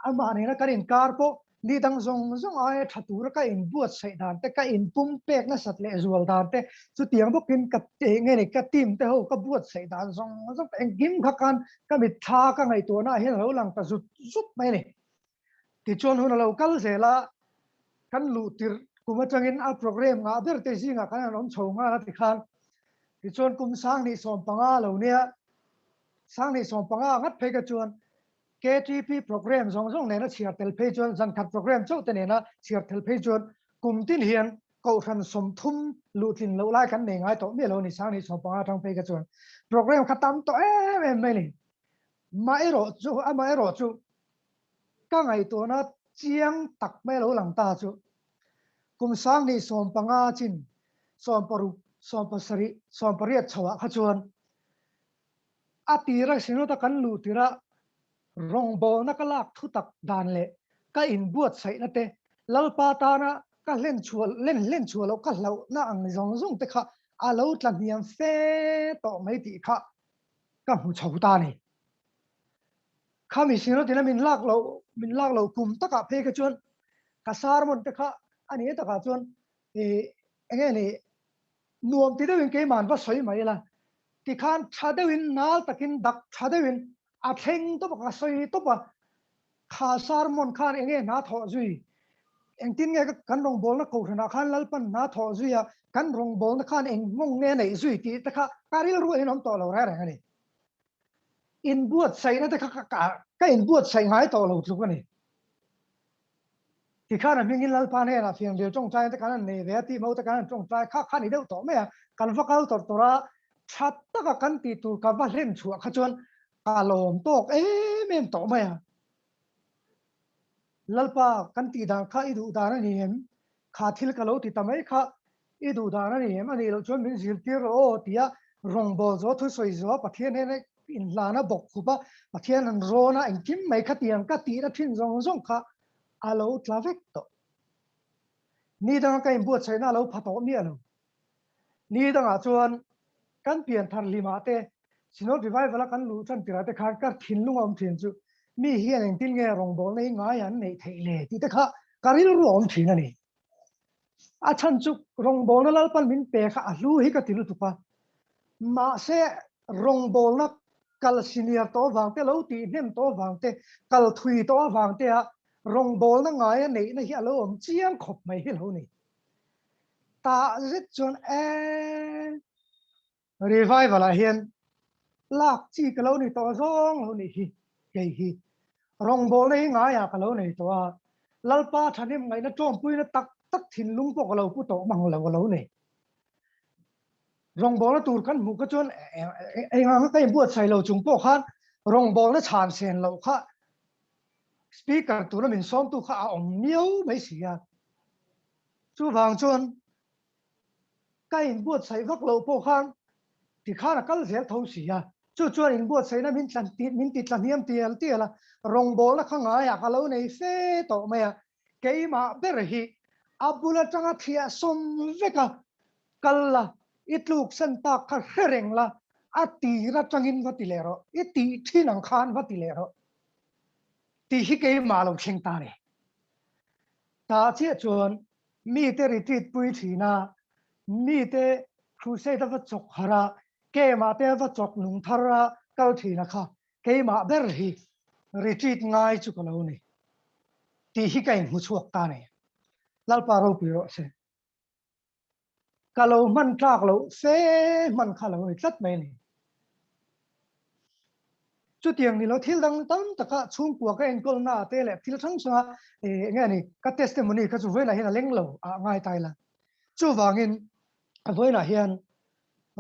amah nena kan inkar pawh Ni dang zawng zawng aia tha tura ka inbuatsaih dan te, ka inpum pek nasat leh zual dan te, chutiang bawkin ka nge ni ka team te ho ka buatsaih dan zawng zawng te engkim kha khan ka mitthla ka ngaihtuahna ah hian a lo lang ta zut zut mai a ni. Tichuan hun a lo kal zel a, kan luh tirh kum atangin a programme ngah ber te zingah kan han awm chho nghal a tikhan tichuan kum 2015 lo nia, 2015 ngat phei kha chuan KTP programme zawng zawng nena chhiar tel phei chuan zan khat programme chauh te nena chhiar tel phei chuan kum tin hian kohhran 30 luhtlin loh lai kan nei ngai tawh miah lo a ni, 2015 atang phei kha chuan programme kha tam tawh em em mai a ni. Mah erawh chu amah erawh chu ka ngaihtuahna chiang tak mai a lo lang ta chu kum 2015 chin 16, 17, 18 chhoah kha chuan A tira Synod-a kan luh tirah rawngbawlna ka lak thu tak dan leh ka inbuatsaihna te, Lalpa tana ka hlen chhuah len hlen chhuah loh ka hlauhna ang zawng zawng te kha a lo tla hniam fe tawh mai tih kha ka hmu chho ta a ni. Khami Synod-in a min lak loh min lak loh kum takah phei kha chuan ka sermon te kha a ni takah chuan ih eng nge ni nuam ti deuhin keimah an va sawi mai ila Tikhan tha deuhin nal takin dak tha deuhin a thleng tawp a, ka sawi tawp a, kha sermon khan enge hna thawh zui, engtin nge kan rawngbawlna kohhranah khan Lalpan hna thawh zui a, kan rawngbawlna khan eng nghawng nge neih zui tih te kha ka rilru a inawm tawh lo reng reng a ni. Inbuatsaihna te kha ka inbuatsaih ngai tawh lo tluk a ni. Tikhan a hmingin Lalpa hnenah fianrial tawngtai te kan han nei ve a, tih mo te kan han tawngtai kha kha ni deuh tawh mai a, kan va kal tawrh tawrh a, Tha taka kan tih tur ka va hlen chhuah kha chuan ka lawm tawk em em tawh mai a. Lalpa, kan tih dan kha i duh dan a ni em? Kha thil ka lo ti ta mai kha i duh dan a ni em? A nih loh chuan min zirtir rawh aw tia rawngbâwl zawh thusawi zawh Pathian hnena inhlana bawk khup a, Pathian an rawn a, engkim mai khatiang ka tihna thin zawng zawng kha a lo tla vek tawh. Ni danga ka inbuatsaihna a lo pha tawh miah lo. Ni dangah chuan kan pian thar hlimah te, Synod Revival a kan luh tan tirah te khan ka thinlung a awm thin chu mi hian engtin nge rawngbawlna hi ngai an neih theih le tih te kha ka rilru a awm thin a ni. A chhan chu rawngbawlna Lalpan min pe kha a hlu hi ka ti lutuk a, mahse rawngbawlna kal senior tawh avang te, lo tih hnem tawh avang te, kal thui tawh avang te a rawngbawlna ngai a neihna hi a lo awm chiang khawp mai hi lo ni. Tah zet chuan ee revival ah hian lak chi ka lo ni tawh zawng lo nih hi kei hi rawngbawlna hi ngaiah ka lo nei tawh a, Lalpa thahnem ngaihna tawmpuina tak tak thinlung pawh ka lo pu tawh mang lo a lo nei. Rawngbawlna tur kan hmuh kha chuan eng anga ka inbuatsaih lo chung pawh khan rawngbawlna chhan sen loh kha speaker tura min sawmtu kha a awm miau mai si a. Chuvang chuan ka inbuatsaih vak loh pawh khan tikhan a kal zel tho si a, chu chuan inbuatsaihna min tlan min ti tla hniam tial tial a, rawngbawlna kha ngaiah ka lo nei fe tawh mai a, keimah ber hi a bul atanga thliah sawm vek a, kal la, i tluk sen tak kha hre reng la, a tir atangin va ti leh rawh, i tih thin ang khan va ti leh rawh tih hi keimah lo thleng ta a ni. Tah chiah chuan mite retreat pui thin a, mite crusade a va chawk harh a, keimah te a va chawk nung thar a kal thin a kha keimah ber hi retreat ngai chu ka lo ni tih hi ka inhmu chhuak ta a ni. Lalpa ropui rawh se. Ka lo hman tlak loh fe hman kha lo ni tlat mai a ni. Chutiang ni lo thil dang tam taka chhungkua ka enkawlna te leh thil hrang hranga eng nge ni ka testimony kha chu vawiinah hian a leng lo a ngai ta ila. Chuvangin vawiinah hian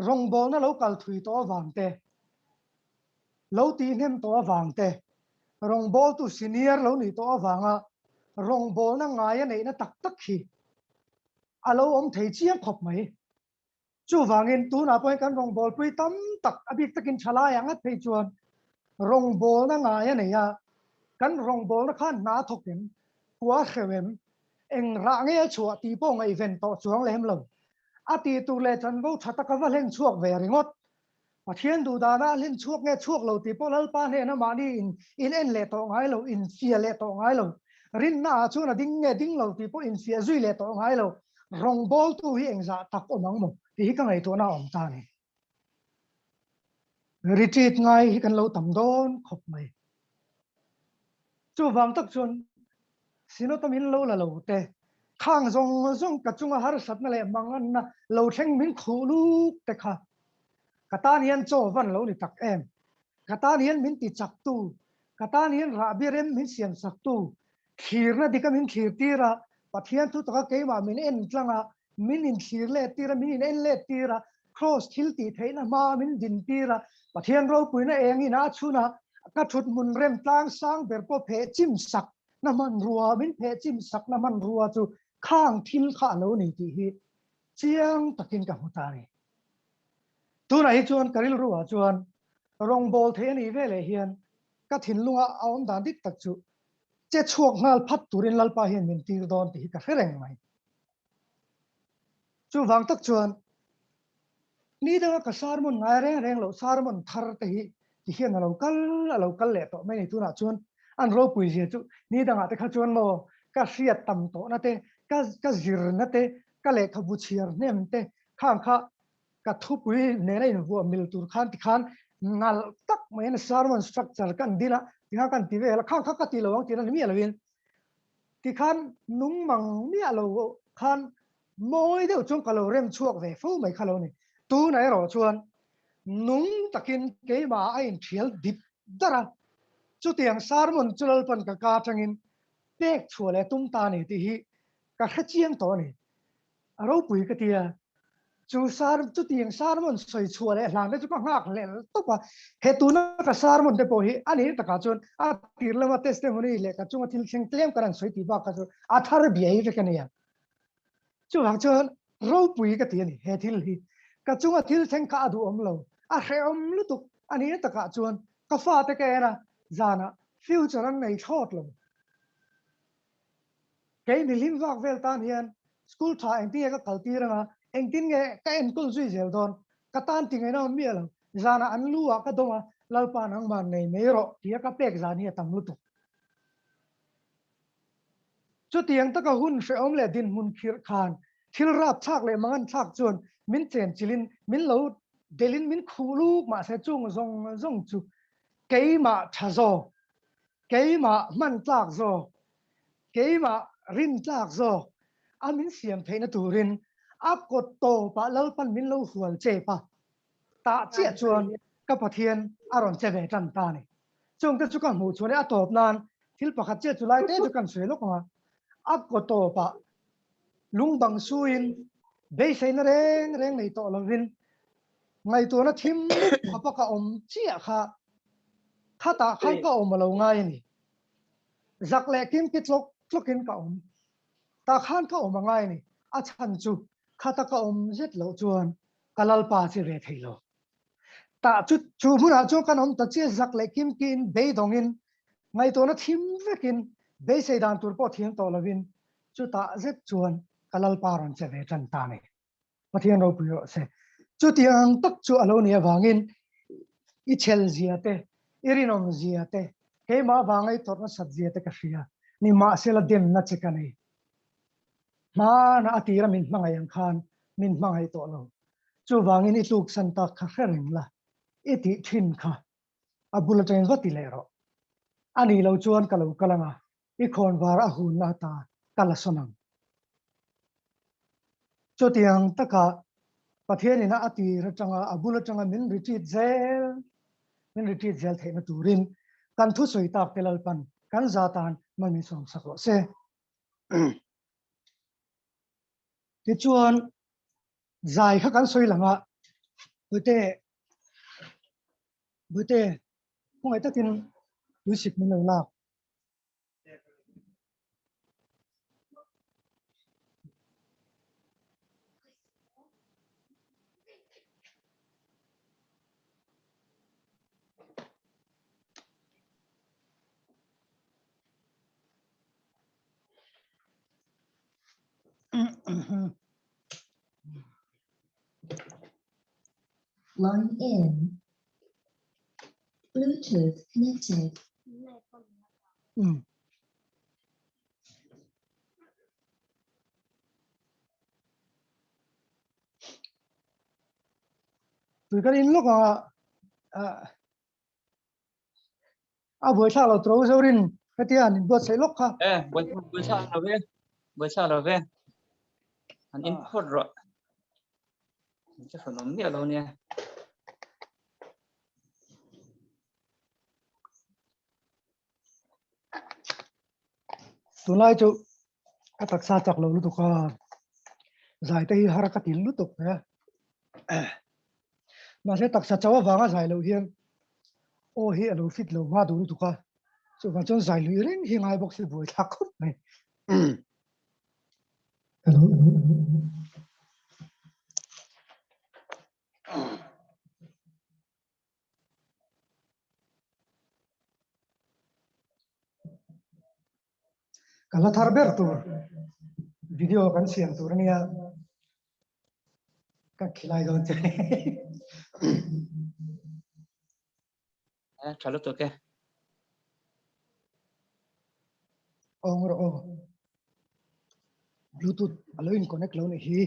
rawngbawlna lo kal thui tawh avang te, lo tihnem tawh avang te, rawngbawltu senior lo nih tawh avanga rawngbawlna ngai a neihna tak tak hi a lo awm thei chiang khawp mai. Chuvangin tunah pawhin kan rawngbawlpui tam tak, a bik takin thalai ang at phei chuan rawngbawlna ngai a nei a, kan rawngbawlna khan hna a thawk em, kua hreuh em, eng rah nge a chhuah tih pawh ngaihven tawh chuang lem lo. A tih tur leh chanvo tha taka va hlen chhuak ve ringawt. Pathian duhdana a hlen chhuak nge chhuak lo tih pawh Lalpa hnena mahni in in en leh tawh ngai lo, infiah leh tawh ngai lo. Rinna ah chuan a ding nge ding lo tih pawh infiah zui leh tawh ngai lo. Rawngbawltu hi engzah tak awm ang maw tih hi ka ngaihtuahna a awm ta a ni. Retreat ngai hi kan lo tam dawn khawp mai. Chuvang tak chuan Synod-a min lo la lo te, khang zawng zawng ka chunga harsatna leh manganna lo thleng min khuh luk te kha ka tan hian chaw van lo ni tak em? Ka tan hian min ti chak tu, ka tan hian rahbi rem min siam sak tu, thlirna dika min thlir tir a, Pathian thu taka keimah min en tlang a, min inthlir let tir a, min in en let tir a, Kraws thil tih theihna hma min din tir a, Pathian ropuina eng in a chhun a, ka thut hmun rem tlang sang ber pawh pheh chim sak na hmanrua, min pheh chim sak na hmanrua chu khang thil kha a lo ni tih hi chiang takin ka hmu ta a ni. Tunah hi chuan ka rilru ah chuan rawngbâwl thei a nih veleh hian ka thinlunga a awm dan dik tak chu che chhuak nghal phat turin Lalpa hian min tir dawn tih hi ka hre reng mai. Chuvang tak chuan ni danga ka sermon ngai reng reng loh sermon thar te hi ti hian a lo kal a lo kal leh tawh mai a ni. Tunah chuan an ropui zia chu ni dangah te kha chuan maw ka hriat tam tawhna te, ka ka zirna te, ka lehkhabu chhiar hnem te khang kha ka thupui nena invuah mil tur khan tikhan nalh tak maiin sermon structure kan din a, tikhan kan ti vel a, khang kha ka ti lo ang tihna ni miah loin tikhan nung mang miah lo khan mawi deuh chuan ka lo rem chhuak ve fo mai kha lo ni. Tunah erawh chuan nung takin keimah a inthial dip dar a, chutiang sermon chu Lalpan ka ka atangin pek chhuah leh tum ta a ni tih hi ka hre chiang tawh a ni. A ropui ka ti a. Chu sar chutiang sermon sawi chhuah leh hlan te chu ka nghak hlel tawp a. He tuna ka sermon te pawh hi a nih takah chuan a tir lama testimony leh ka chunga thil thleng tlem kan han sawi tih bak kha chu a thar biai vek a nia. Chuvang chuan ropui ka ti a ni he thil hi. Ka chunga thil thleng kha a duhawm lo, a hrehawm lutuk a nih takah chuan ka fate ka en a, zanah future an nei thlawt lo. Kei mihlim vak vel tan hian school tha engtin nge ka kal tir anga, engtin nge ka enkawl zui zel dawn, ka tan ti ngaihna awm miah lo. Zanah an lu ah ka dawm a, Lalpa nangmah nei mai rawh tia ka pek zan hi a tam lutuk. Chutiang taka hun hrehawm leh dinhmun khirh khan thil rap thlak leh mangan thlak chuan min chen chilhin min lo delhin min khuh luk mahse chung zawng zawng chu keimah tha zawk, keimah hman tlak zawk, keimah rin tlak zawk a min siam theihna turin a kawt tawpah Lalpan min lo hual chep a, tah chiah chuan ka Pathian a rawn che ve tan ta a ni. Chungte chu ka hmuh chhuah leh a tawp nan thil pakhat chiah chu lai te chu kan sawi lawk ang a, a kaw tawpah lung bang suin beiseina reng reng nei tawh lovin ngaihtuahna thim khawpa ka awm chiah kha khatah khan ka awm a lo ngai a ni. Zak leh kimki tlawk tlawkin ka awm. Tah khan ka awm a ngai a ni. A chhan chu khata ka awm zet loh chuan ka lalpa chi ve thei lo. Tah chu chu hmunah chuan kan awm ta chiah zak leh kimkiin beidawngin ngaihtuahna thim vekin beisei dan tur pawh thiam tawh lovin chutah zet chuan ka lalpa rawn che ve tan ta a ni. Pathian ropui rawh se. Chutiang tak chu a lo nih avangin i chhel zia te, i rinawm zia te, keimah avanga i tawrh nasat zia te ka hria. Nimahsela demna che ka nei. Hmana a tira min hmangaih ang khan min hmangaih tawh lo. Chuvangin i tluksan tak kha hre reng la, i tih thin kha a bul atangin va ti leh rawh. A nih lo chuan ka lo kal ang a, i khawnvar a hunna ata ka la sawn ang. Chutiang taka Pathian ina a tir atanga a bul atanga min retreat zel, min retreat zel theihna turin kan thusawi tak te Lalpan kan za tan mal min sawmsak rawh se. Tichuan zai kha kan sawi lang a, Bute, Bute, khawngaih takin tuisik min lo lak. Line in. Bluetooth connected. Tui kan in lawk a A buai thlak lo tro zorin hetia an inbuatsaih lawk kha. E, buai buai thlak lo ve. Buai thlak lo ve. An in phawt rawh. Che hran awm miah lo nia. Tunlai chu ka taksa chak lo lutuk a. Zai te hi har ka til lutuk mai a. Mahse taksa chau avanga zai loh hian aw hi a lo fit lo hma duh lutuk a, chuvang chuan zai lui reng hi ngai bawk si buai thlak khawp mai. Hello. Ka la thar ber tur video kan siam tur ania ka khilai dawn che. Tha lutuk e. Awng rawh aw. Bluetooth alo in connect lo nih hi.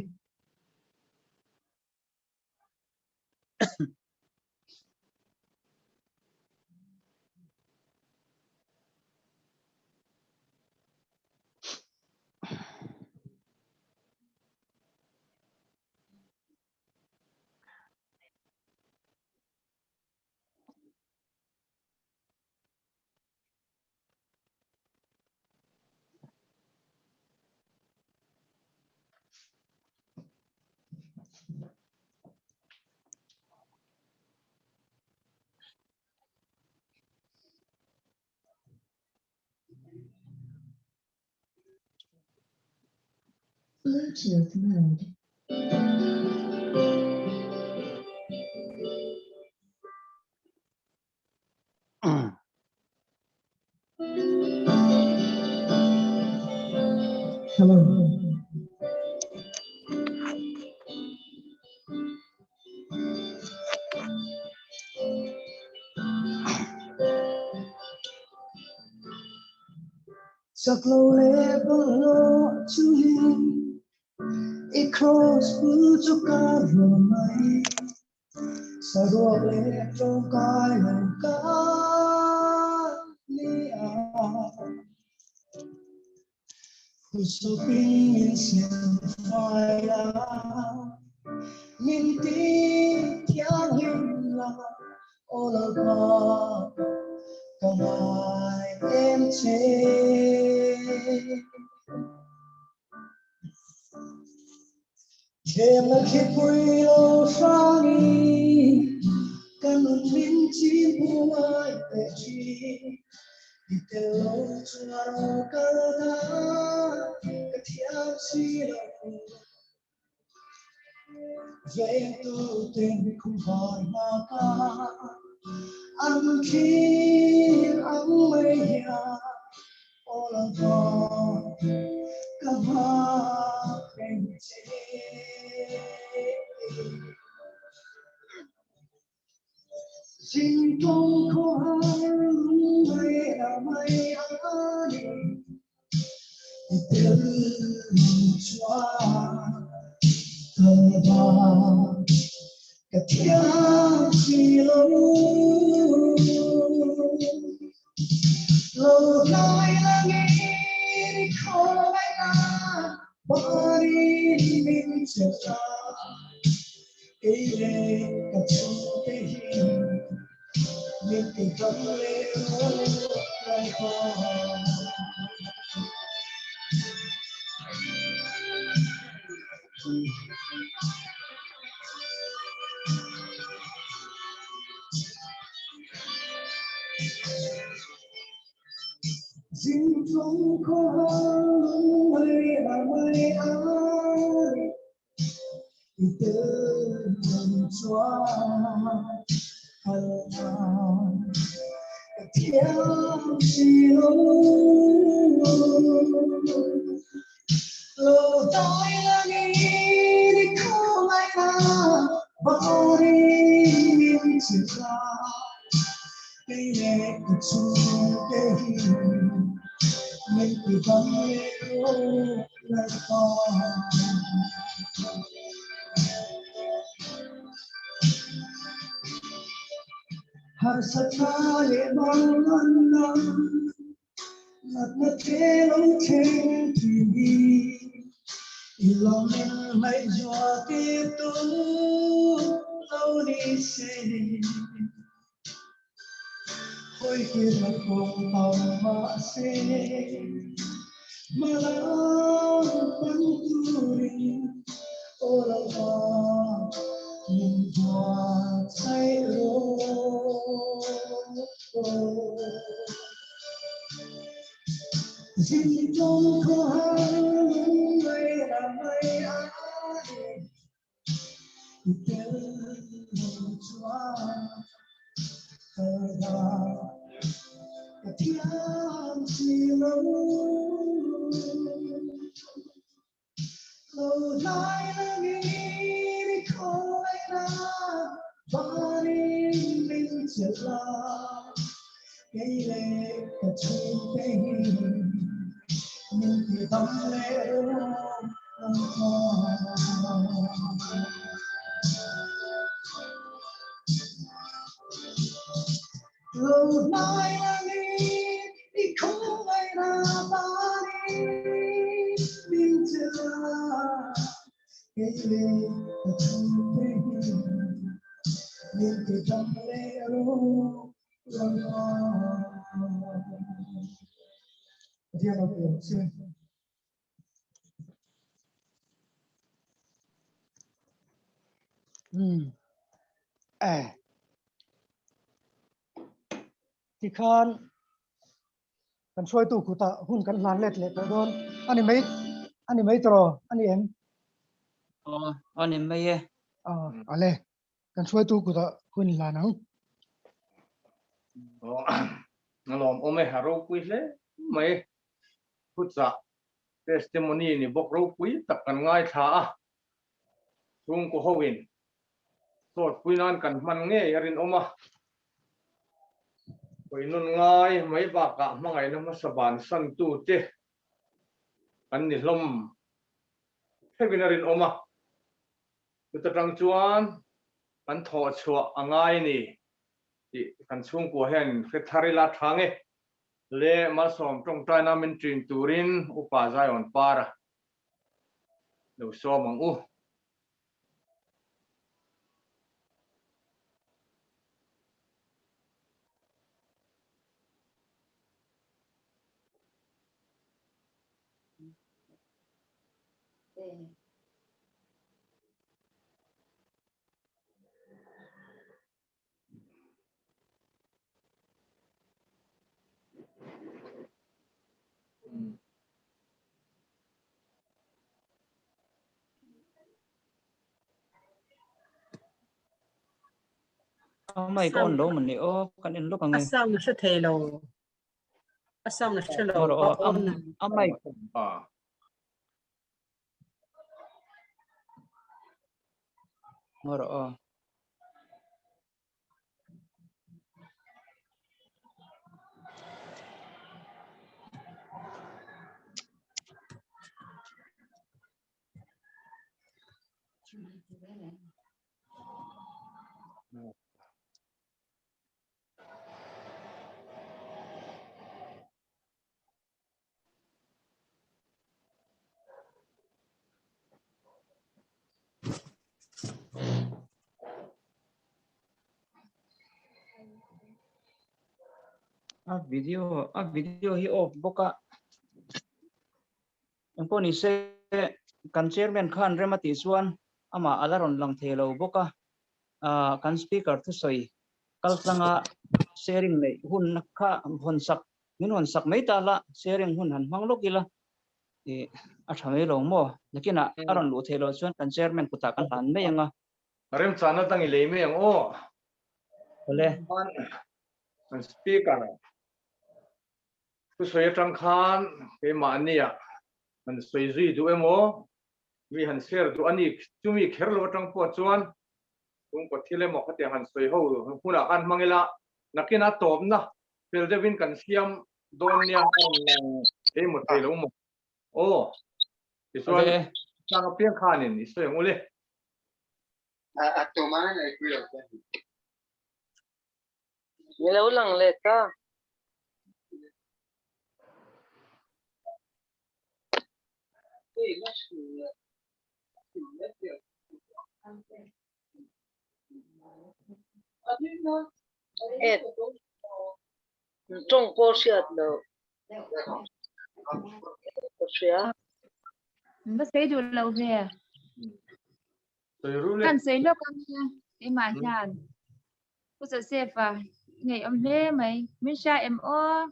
Bluetooth mode. Hello. Chak lo leh bawlhhlawh chungin i kraws bul chu ka rawn mai. Saruak leh tlawmkai lo ka ni a. Husupin min siam fai a, min ti thianghlim la, aw Lalpa ka ngai em che. Thlemna khipui lo hrang i ka nun min chim buai teh thin. I tel lo chuan aw kal na ka thiam si lo. Vengtu ten khumhar nghak a, an thlir ang mai hian aw Lalpa ka nghak reng che. Zingtawng khawhar lungngai a mai a ni. I tel lo chuan ka va ka thiam si lo. Lo hlai langin i khawngaih na barin min chelh a. Kei leh ka chhungte hi min ti dam leh rawh Lalpa. Zingtlung khawhar lungngai a mai a ni. I tel lo chuan kal nan ka thiam si lo. Lo dai langin i khawngaih na barin min chilh a, kei leh ka chhungte hi min ti dam leh rawh Lalpa. Harsa tha leh bang an na, natna tle lo thleng thin hi, i lo min ngaihzuah tir tu lo ni se. Hawi kir la kawng tam mahse, hmalam pan turin aw Lalpa min buatsaih rawh. Zingtawng khawhar lungngai la mai a ni. I tel lo chuan kal dan ka thiam si lo. Lo hlai langin i khawngaih na vanin min chelh a, kei leh ka chhungte hi min ti dam leh rawh. Lo hnai langin i khawngaih na vanin min chelh a, kei leh ka chhungte hi min ti dam leh rawh Lalpa. Pathian lo ti ang che. Tikhan Kan hruaitu kutah hun kan hlan let leh tawh dawn a ni mai a ni mai tawh a ni em? Aw a ni mai e. Aw ale kan hruaitu kutah hun hlan ang. Aw a lawm awm e a ropui hle mai thuchah testimony ni bawk ropui tak kan ngaithla a chhungkaw ho in sawtpui nan kan hman ngei a rinawm a. Puinun ngai mai bakah hmangaihna hmasa bansan tute kan ni hlawm theuhin a rinawm a, chuta tang chuan kan thawh chhuah a ngai ni tih kan chhungkua hian hre thar ila tha nge le Malsawm tawngtaina min ṭin turin Upa Zion Para lo sawm ang u. Mai ka on lo man ni o kan en lok ange. A sound hre thei lo. A sound hre lo. A mai. Ngawr aw. A video a video hi off bawk a engpawh ni se kan chairman khan rem a tih chuan amah a la rawn lang thei lo bawk a kan speaker thusawi kaltlanga sharing neih hun kha hawn sak Min rawn sak mai ta la, sharing hun han hmang lawk ila i a tha mai lo maw? Nakinah a rawn luh theih loh chuan kan chairman kutah kan hlan mai ang a. Remchana dang i lei mai ang aw. Awle. Kan speaker thusawi atang khan keimahnia han sawi zui duh emaw, mi han share duh a ni chumi kher lo atang pawh chuan chhungkaw thil emaw khatiang han sawi ho hunah khan hmang ila nakinah tawpna fel deuhin kan siam dawn nia a rawn lang thei maw thei lo maw aw tichuan chang apiang khanin i sawi ang ule. A tuma nei pui lo te. Ni lo lang leh ta. Et tawng pawh hriat loh ka hria. Va sei duh lo ve. Kan sei lawk ang nia keimah hian. Pu Joseph-a i ngaihawm hle mai. Min hria em aw?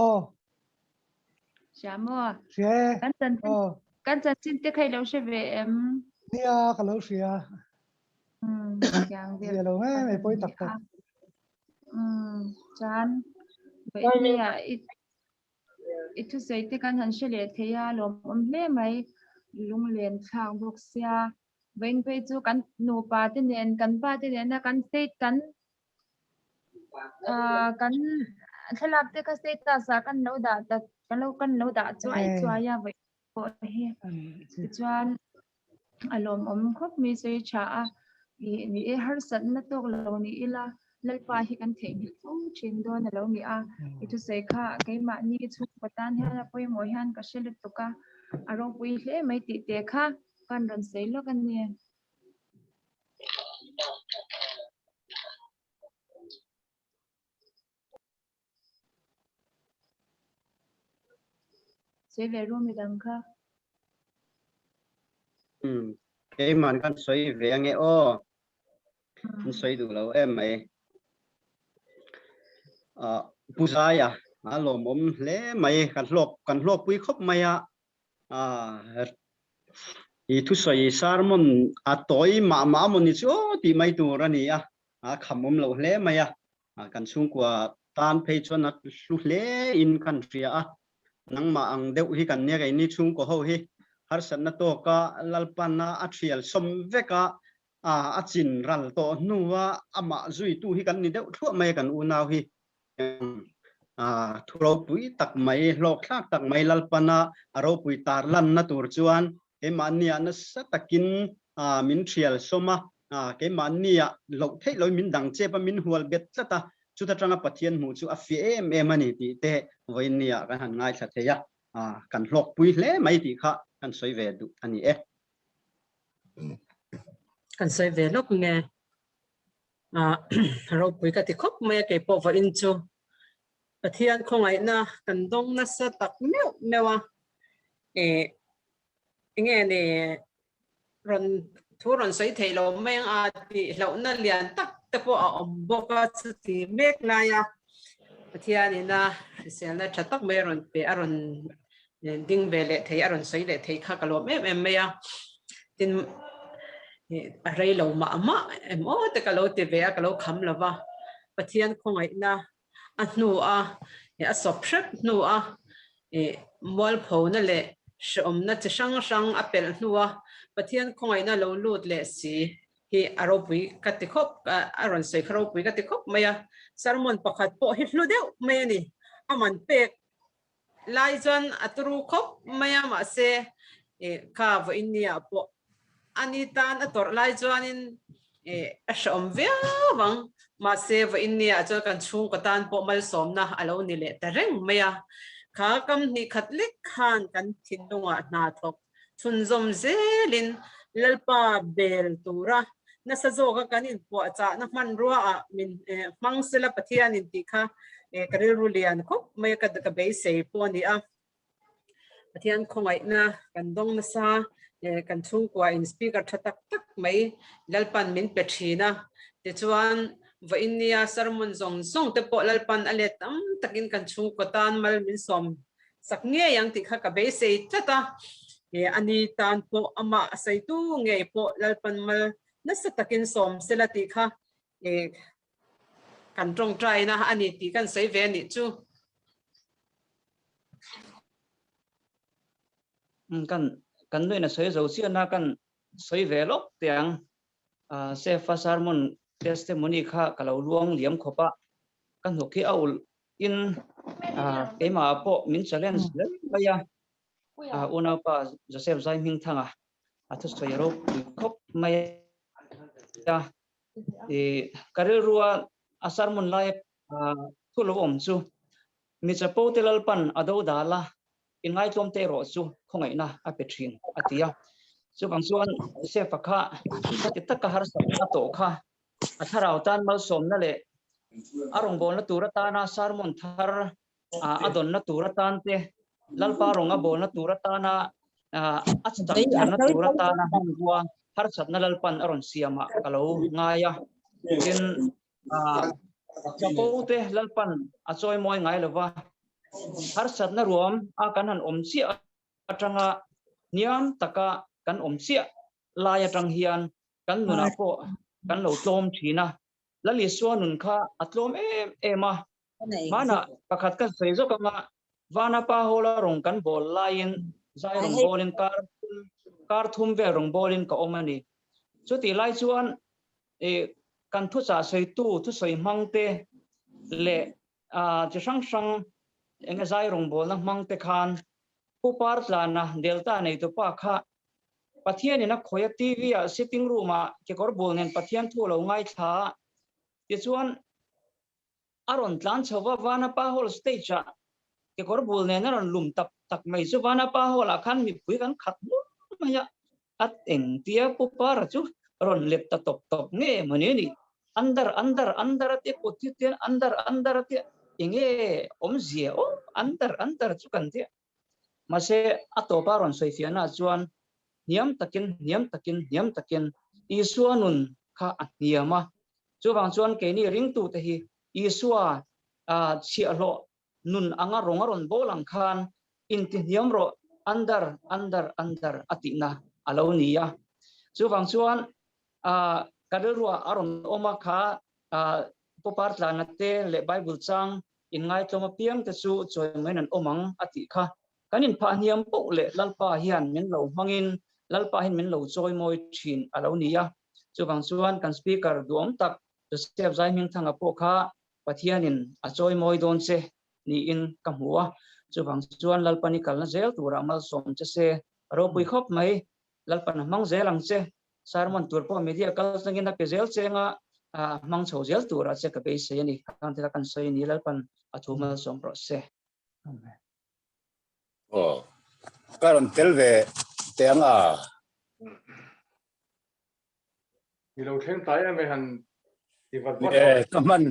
Aw. Hria maw? Hria e. Kan chanchin Aw. kan chanchin te kha i lo hre ve em? Nia ka lo hria. Um tiang vel. Zia lo nge mai pawi tak tak. Um chuan vawinia i i thusawi te kan han hre leh thei a lawmawm hle mai lunglen thlak bawk sia vawiin phei chu kan nupa te nen kan pa te nena kan state kan kan thlalak te kha status ah kan lo dah ta kan lo kan lo dah chuai chuai a vawi pawh hi tichuan a lawmawm khawp mai sawi tha a ih ni e harsatna tawk lo ni ila Lalpa hi kan theihnghilh fo thin dawn a lo ni a i thusawi kha keimahni chhungkaw tan hian a pawimawh hian ka hre lutuk a a ropui hle mai tih te kha kan rawn sawi lawk a ni. Sawi ve ru midang kha. Um, keiman kan sawi ve ange aw. An sawi duh lo em mai. Ah, Pu Zaia. A lawmawm hle mai, kan hlawk kan hlawkpui khawp mai a. I thusawi sermon a tawi mah mah amaw ni chu aw tih mai tur a ni a, a khamawm loh hle mai a. Kan chhungkua tan phei chuan a hlu hle in kan hria a, nangmah ang deuh hi kan nia keini chhungkaw ho hi harsatna tawka Lalpana a thial sawm vek a, a chin ral tawh hnua amah zuitu hi kan ni deuh thluah mai a kan unau hi. Thu ropui tak mai, hlawkthlak tak mai Lalpana a ropui tarlanna tur chuan keimahniah nasa takin min thial sawm a, keimahniah loh theih loin min dang chep a, min hual bet tlat a, chuta tanga Pathian hmuh chu a fiah em em a ni tih te vawiinniah kan han ngaithla thei a, kan hlawkpui hle mai tih kha kan sawi ve duh a ni e. Kan sawi ve lawk nge? Ropui ka ti khawp mai a keipawh vawiin chu Pathian khawngaihna kan dawng nasa tak meuh meuh a, ih enge ni rawn thu rawn sawi theih lo mai ang a tih hlauhna lian tak te pawh a awm bawk a chuti mek lai a Pathianina hriselna tha tak mai a rawn pe a rawn ding ve leh thei a rawn sawi leh thei kha ka lawm em em mai a tin a rei lo mah mah em aw te ka lo ti ve a ka lo kham lo va Pathian khawngaihna a hnu a a sawp hrep hnu a mualphona leh hrehawmna chi hrang hrang a pelh hnu a Pathian khawngaihna lo lut leh si hi a ropui ka ti khawp a rawn sawi kha ropui ka ti khawp mai a sermon pakhat pawh hi hlu deuh mai a ni a man pek Lai chuan a turu khawp mai a, mahse kha vawiin ni ah pawh ani tan a tawrh lai chuanin a hrehawm viau ang. Mahse vawiin ni ah chuan kan chhungkaw tan pawh malsawmna a lo ni leh ta reng mai a. Kha kam hnih khat lek khan kan thinlungah hna thawk chhunzawm zelin Lalpa bel tura nasa zawka kan inpuahchahna hmanrua ah min hmang sela Pathianin tih kha ka rilru lian khawp mai a, ka beisei pawh a ni a. Pathian khawngaihna kan dawng nasa, kan chhungkua in speaker tha tak tak mai Lalpan min pe thin a, tichuan vawiin nia sermon zawng zawng te pawh Lalpan a let tam takin kan chhungkaw tan mal min sawm Sak ngei ang tih kha ka beisei tlat a, he a ni tan pawh amah a sawitu ngei pawh Lalpan mal nasa takin sawm sela tih kha kan tawngtaina a ni tih kan sawi ve a nih chu. Kan kan nuin a sawi zo chian a, kan sawi ve lawk teh ang. Sefa sermon testimony kha ka lo luang liam khawp a, ka hnuk hi a ulh in keimah pawh min challenge hle mai a, unaupa Joseph Zaihmingthanga a thusawi ropui khawp mai a, ka rilrua a sermon lai thu lo awm chu mi chapo te Lalpan a do dal a, inngaihtlawm te erawh chu khawngaihna a pe thin a ti a. Chuvang chuan Joseph-a kha khati taka harsatna tawh kha A thlarau tan malsawmna leh a rawngbawlna tur atana sermon thar a dawnna tur atan te, Lalpa rawng a bawlna tur atana a chak tharna tur atana hmanrua harsatna Lalpan a rawn siamah ka lo ngai a. Tin, chapo te Lalpan a chawimawi ngai lova, harsatna ruam a kan han awm chiah atanga hniam taka kan awm chiah lai atang hian kan nunah pawh kan lo tlawm thin a, Lal Isua nun kha a tlawm em em a, hmanah pakhat ka sawi zawk anga Vanapa Hall-a rawng kan bawl laiin zai rawng bawlin kar kar thum vel rawng bawlin ka awm a ni. Chutih lai chuan kan thuchah sawitu thusawi hmangte leh chi hrang hrang enge zai rawng bawlna hmangte khan Pu Partlana Delta neitupa kha Pathianin a khawih a TV ah sitting room ah kekawr bul nen Pathian thu a lo ngaithla a, tichuan a rawn tlan chho va Vanapa Hall stage ah kekawr bul nen a rawn lum tak tak mai chu Vanapa Hall ah khan mipui kan khat hmur mai a, a engtia Pu Para chu rawn let ta tawp tawp nge mawni a ni, andar andar andar a tia kut hi chuan andar andar a tia enge awmzia aw andar andar chu kan tia. Mahse, a tawpa rawn sawi fiahnaah chuan hniam takin, hniam takin, hniam takin Isua nun kha a hniam a. Chuvang chuan keini ringtute hi Isua chhiahhlawh nun anga rawng a rawn bawl ang khan intihniam rawh under under under a tihna a lo ni a. Chuvang chuan ka rilruah a rawn awm a kha Pawpar tlana te leh Bible chang inngaithlawm apiang te chu chawimawiin an awm ang a tih kha. Kan inphah hniam poh leh Lalpa hian min lo hmangin Lalpa hian min lo chawimawi thin a lo ni a. Chuvang chuan kan Speaker duhawm tak Joseph Zaihmingthanga pawh kha Pathianin a chawimawi dawn che niin ka hmu a. Chuvang chuan Lalpan i kalna zel turah malsawm che se ropui khawp mai. Lalpan a hmang zel ang che. Sermon tur pawh media kal tlangin a pe zel cheng a, a hmang chho zel turah che ka beisei a ni. Khang thila kan sawi a ni, Lalpan a thu malsawm rawh se. Amen. Aw, ka rawn tel ve teh ang a. I lo thleng tlai em e han ti vat vat rawh. Ka hman,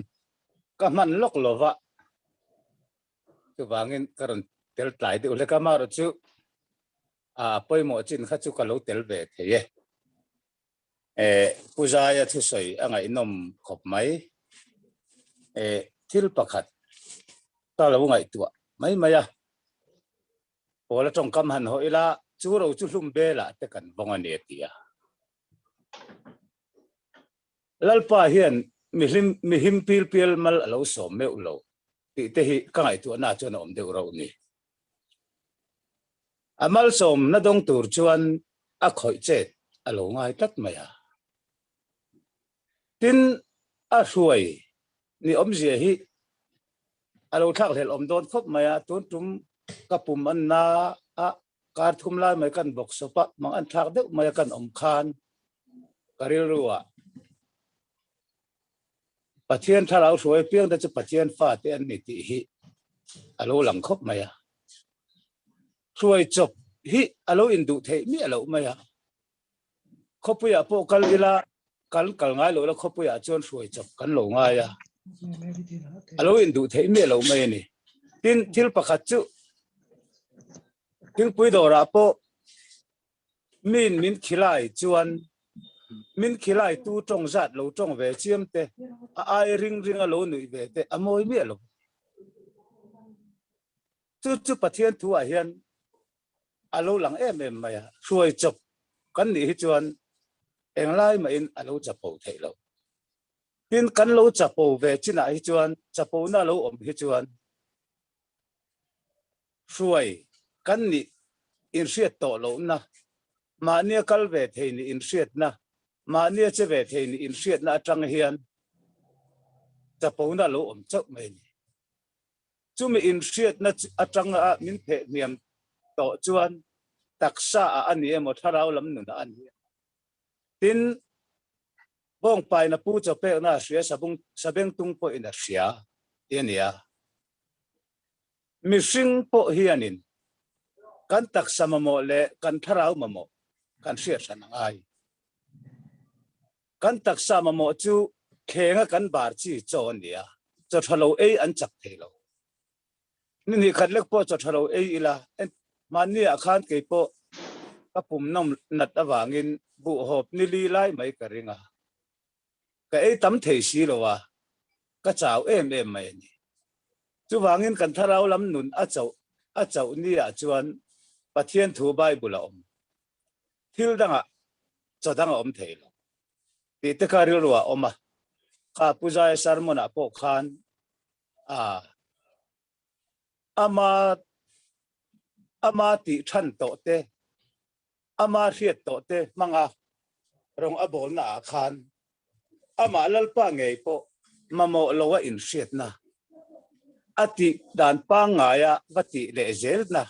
ka hman lawk lo va. Chuvangin ka rawn tel tlai deuh hlek a, amaherawhchu a pawimawh chin kha chu ka lo tel ve thei e. Eh, Pu Zaia thusawi a ngaihnawm khawp mai. Eh, thil pakhat ka lo ngaihtuah mai mai a. Pawl a tawngkam han hawh ila, chu ro chu hlum belah te kan vawng a ni a ti a. Lalpa hian mihlim mihim pil pial mal a lo sawm meuh lo tih te hi ka ngaihtuahna chuan a awm deuh rauh ni. A malsawmna dawng tur chuan a khawih chet a lo ngai tlat mai a. Tin, a hruai ni awmzia hi a lo thlakhlelh awm dawn khawp mai a, tun tum ka pum an na a, kar thum lai mai kan bawk sawp a, mang an thlak deuh mai a kan awm khan ka rilru ah Pathian thlarau hruai piang te chu Pathian fate an ni tih hi a lo lang khawp mai a. Hruai chawp hi a lo induh theih miah loh mai a. Khawpuiah pawh kal ila, kal kal ngai lo la khawpuiah chuan hruai chawp kan lo ngai a. A lo induh theih miah loh mai a ni. Tin, thil pakhat chu thingpui dawrah pawh Min min khilai chuan min khilai tu tawng zat lo tawng ve chiam te, a ai ring ring a lo nuih ve te a mawi miah lo. Chu chu Pathian thu ah hian a lo lang em em mai a, hruai chawp kan nih hi chuan englai mahin a lo chapo theih lo. Tin, kan lo chapo ve chinah hi chuan chapona lo awm hi chuan Hruai kan nih inhriat tawh lohna, mahnia kal ve thei nih inhriatna, mahnia che ve thei nih inhriatna atang hian chapona lo awm chauh mai a ni. Chumi inhriatna atanga min pheh hniam tawh chuan taksa ah a ni emaw thlarau lam nunah a ni emaw. Tin, bawngpaina pu chawpekna a hria, sabung sabengtung pawhin a hria tih a ni a. Mihring pawh hianin kan taksa mamawh leh kan thlarau mamawh kan hriat hran a ngai. Kan taksa mamawh chu thlenga kan bar chi chaw a ni a, chaw tha lo ei an chak thei lo. Ni hnih khat lek pawh chaw tha lo ei ila, mahni ah khan kei pawh ka pum nawm nat avangin buhhawp ni li lai mai ka ring a. Ka ei tam thei si lo a, ka chau em em mai a ni. Chuvangin kan thlarau lam nun a chauh a chauh ni ah chuan Pathian thu Bible a awm. Thil dangah chaw dang a awm thei lo tih te kha rilru ah a awm a. Kha Pu Zaia sermon ah pawh khan a ama ama tih than tawh te ama hriat tawh te hmanga rawng a bawlna ah khan amah Lalpa ngei pawh mamawh lo a inhriatna a tih dan pangngaia va tih leh zelna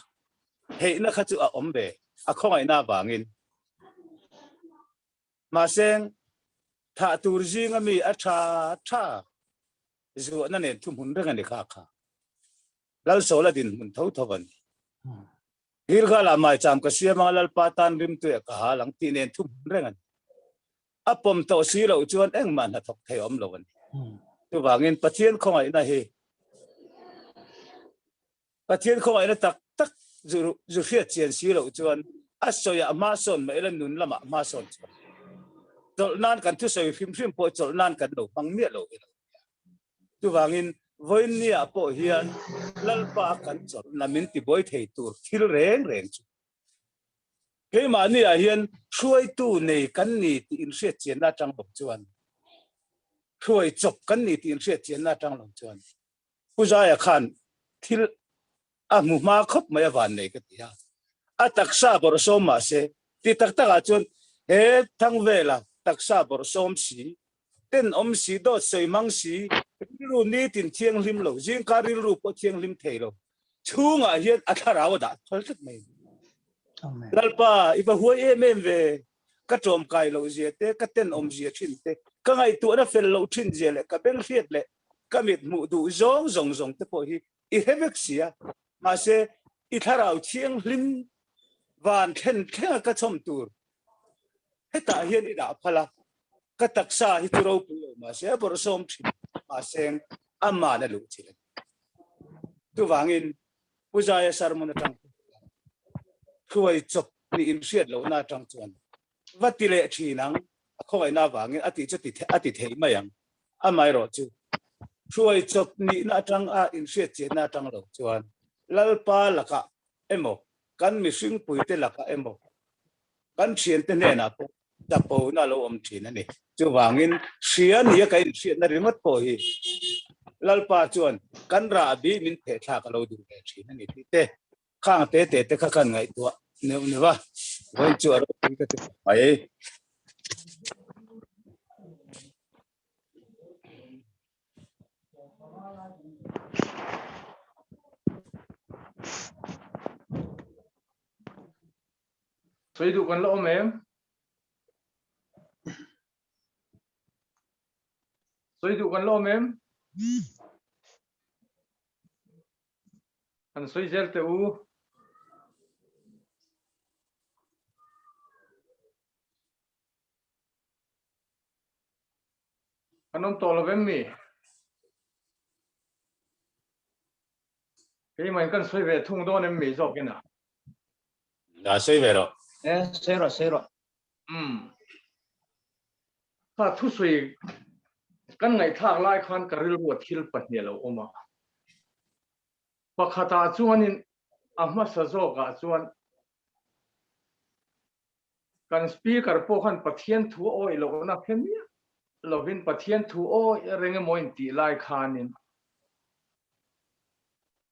theihna kha chu a awm ve a khawngaihna avangin. Mahse, thah tur zinga mi a tha tha zuahna nen thuhmun reng a ni kha kha. Lalsawla dinhmun tho tho a ni. Gilgal-ah maicham ka siam anga Lalpa tan rimtuia ka hal ang tih nen thuhmun reng a ni. A pawm tawh si loh chuan engmah hnathawk thei awm lo a ni. Chuvangin Pathian khawngaihna hi Pathian khawngaihna tak tak zu hriat chian si loh chuan a sawiah hma sawn mai ila nun lamah hma sawn chuan chawlh nan kan thusawi hrim hrim pawh chawlh nan kan lo hmang miah lo hi lo nia. Chuvangin. Vawiin niah pawh hian Lalpa kan chawlhna min tibuai thei tur thil reng reng chu keimahniah hian hruaitu nei kan ni tih inhriatchianna atang lo chuan, hruai chawp kan ni tih inhriatchianna atang lo chuan Pu Zaia khan thil a hmu hma khawp mai a van nei ka ti a. A taksa bawrh sawm mah se, ti tak takah chuan he Thangvela taksa bawrh sawm si, tenawm si, dawt sawi hmang si, rilru nitin thianghlim lo, zingkar rilru pawh thianghlim thei lo chhungah hian a thlarau a dah phal tlat mai. Lalpa, i va huai em em ve, ka ṭawmkai loh zia te, ka tenawm zia ṭhin te, ka ngaihtuahna fel loh ṭhin zia leh ka benghriat leh ka mit hmuh duh zawng zawng zawng te pawh hi i hre vek si a, mahse i thlarau thianghlim van thlen thlenga ka chhawm tur hetah hian i dah phal a, ka taksa hi chu ropui lo mahse a bawrhsawm thin mahse aman a luh chilh a ni. Chuvangin Pu Zaia sermon atang hruai chawp nih inhriat lohna atang chuan va ti leh thin ang, a khawngaihna avangin a tih chu a ti thei mai ang. Amaherawh chu hruai chawp nihna atang a inhriat chianna atang lo chuan Lalpa lakah emaw kan mihring puite lakah emaw kan thiante hnenah pawh chapona a lo awm thin a ni. Chuvangin hria nia ka inhriatna ringawt pawh hi Lalpa chuan kan rahbi min phehthlak a lo duh ve thin a ni tih te Khang te te te kha kan ngaihtuah neuh neuh a, vawiin chu a ropui ka ti khawp mai. Sawi duh kan la awm em? Sawi duh kan la awm em? An sawi zel teh u. An awm tawh lo vem mi? Keimah in kan sawi ve thung dawn em mi zawk ina? Na sawi ve rawh. E, sawi rawh, sawi rawh. Umm. Kha thusawi kan ngaihthlak lai khan ka rilru a thil pahnih a lo awm a. Pakhatah chuanin a hmasa zawkah chuan kan speaker pawh khan Pathian thu a awih lohna hre miah lovin Pathian thu awih reng emaw intih lai khanin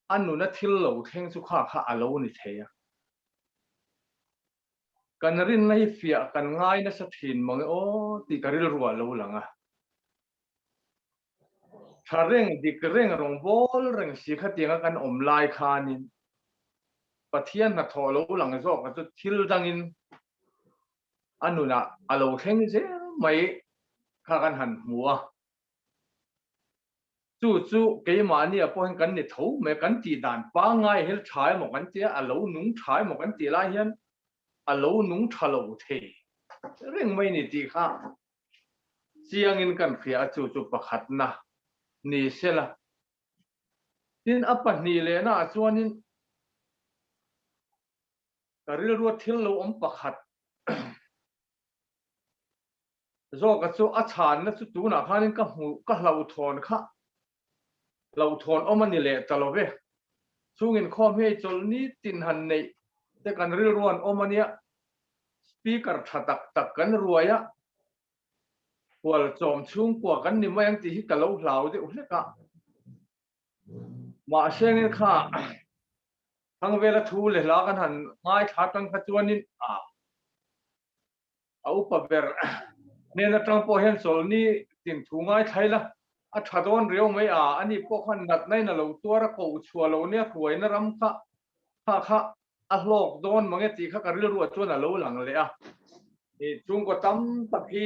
a nuna thil lo thleng chu kha kha a lo ni thei a. Kan rinna hi fiah kan ngai nasa thin mange aw tih ka rilru ah lo lang a. Tha reng, dik reng, rawngbâwl reng si khatianga kan awm lai khanin Pathian hnathawh lo lang zawk a chu thil dangin a nunah a lo thleng zel mai kha kan han hmu a. Chu chu keimahni ah pawh hian kan ni tho mai, kan tih dan pangngai hel tha emaw kan tia, a lo nung tha emaw kan tih lai hian a lo nung tha lo thei reng mai ni tih kha chiangin kan hria a, chu chu pakhatna ni sela. Tin, a pahnih lehna ah chuanin ka rilrua thil lo awm pakhat Zawka chu a chhanna chu tunah khanin ka hmuh ka hlauhthawn kha hlauhthawn awm a ni leh ta lo ve. Chhungin khawm hi chawlh nitin han neih te kan rilru an awm a nia. Speaker tha tak tak kan ruai a, hual chawm chhungkua kan ni mai ang tih hi ka lo hlau deuh hlek a. Mahse ngin kha Thangvela thu leh hla kan han ngaithla tang kha chuanin a. A upa ber hnen atang pawh hian chawlhni tin thu ngaithla ila a tha dawn riau mai a, ani pawh khan natna in a lo tuar a, koh chhuah lo nia hruaina ram kha kha kha a hlawk dawn mange tih kha ka rilruah chuan a lo lang leh a. I chhungkaw tam tak hi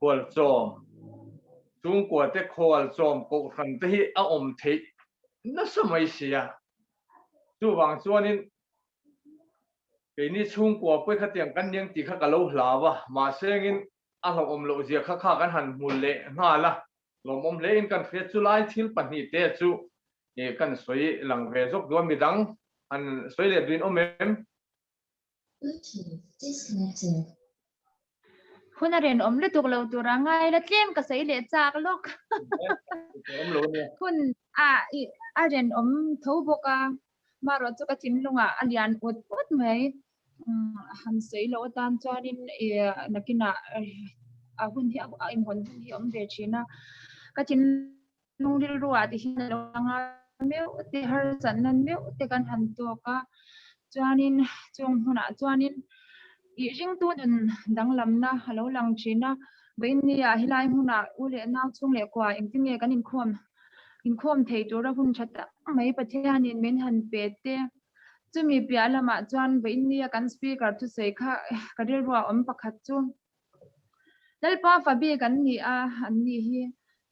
khualchawm, chhungkua te khualchawm kohhran te hi a awm theih nasa mai si a. Chuvang chuanin keini chhungkua pawi khatiang kan niang tih kha ka lo hlau a, mahse engin a hlauhawm loh zia kha kha kan han hmu leh nghal a, lawmawm hle in kan hriat chu lai thil pahnih te chu kan sawi lang ve zawk duh a, midang han sawi leh duhin awm em? Bluetooth disconnected. Hun a ren awm lutuk lo tura ngai la tlem ka sawi leh chak lawk. Hun a a ren awm tho bawk a, marawh chu ka thinlungah a lian ut ut mai. Han sawi loh atan chuanin nakinah a hun hi a inhawn hun hi a awm ve thin a. Ka thinlung rilruah ti hian a lo lang a, meuh te harsatna meuh te kan han tawk a, chuanin chung hmunah chuanin ih ringtu nun danglamna a lo lang thin a. Vawiinnia helai hmunah u leh nau chhung leh kua engtin nge kan inkhawm inkhawm thei tura hun tha tak mai Pathianin min han pe te. Chumi piah lamah chuan vawiinnia kan speaker thusawi kha ka rilruah awm pakhat chu Lalpa fa bik an ni a, an ni hi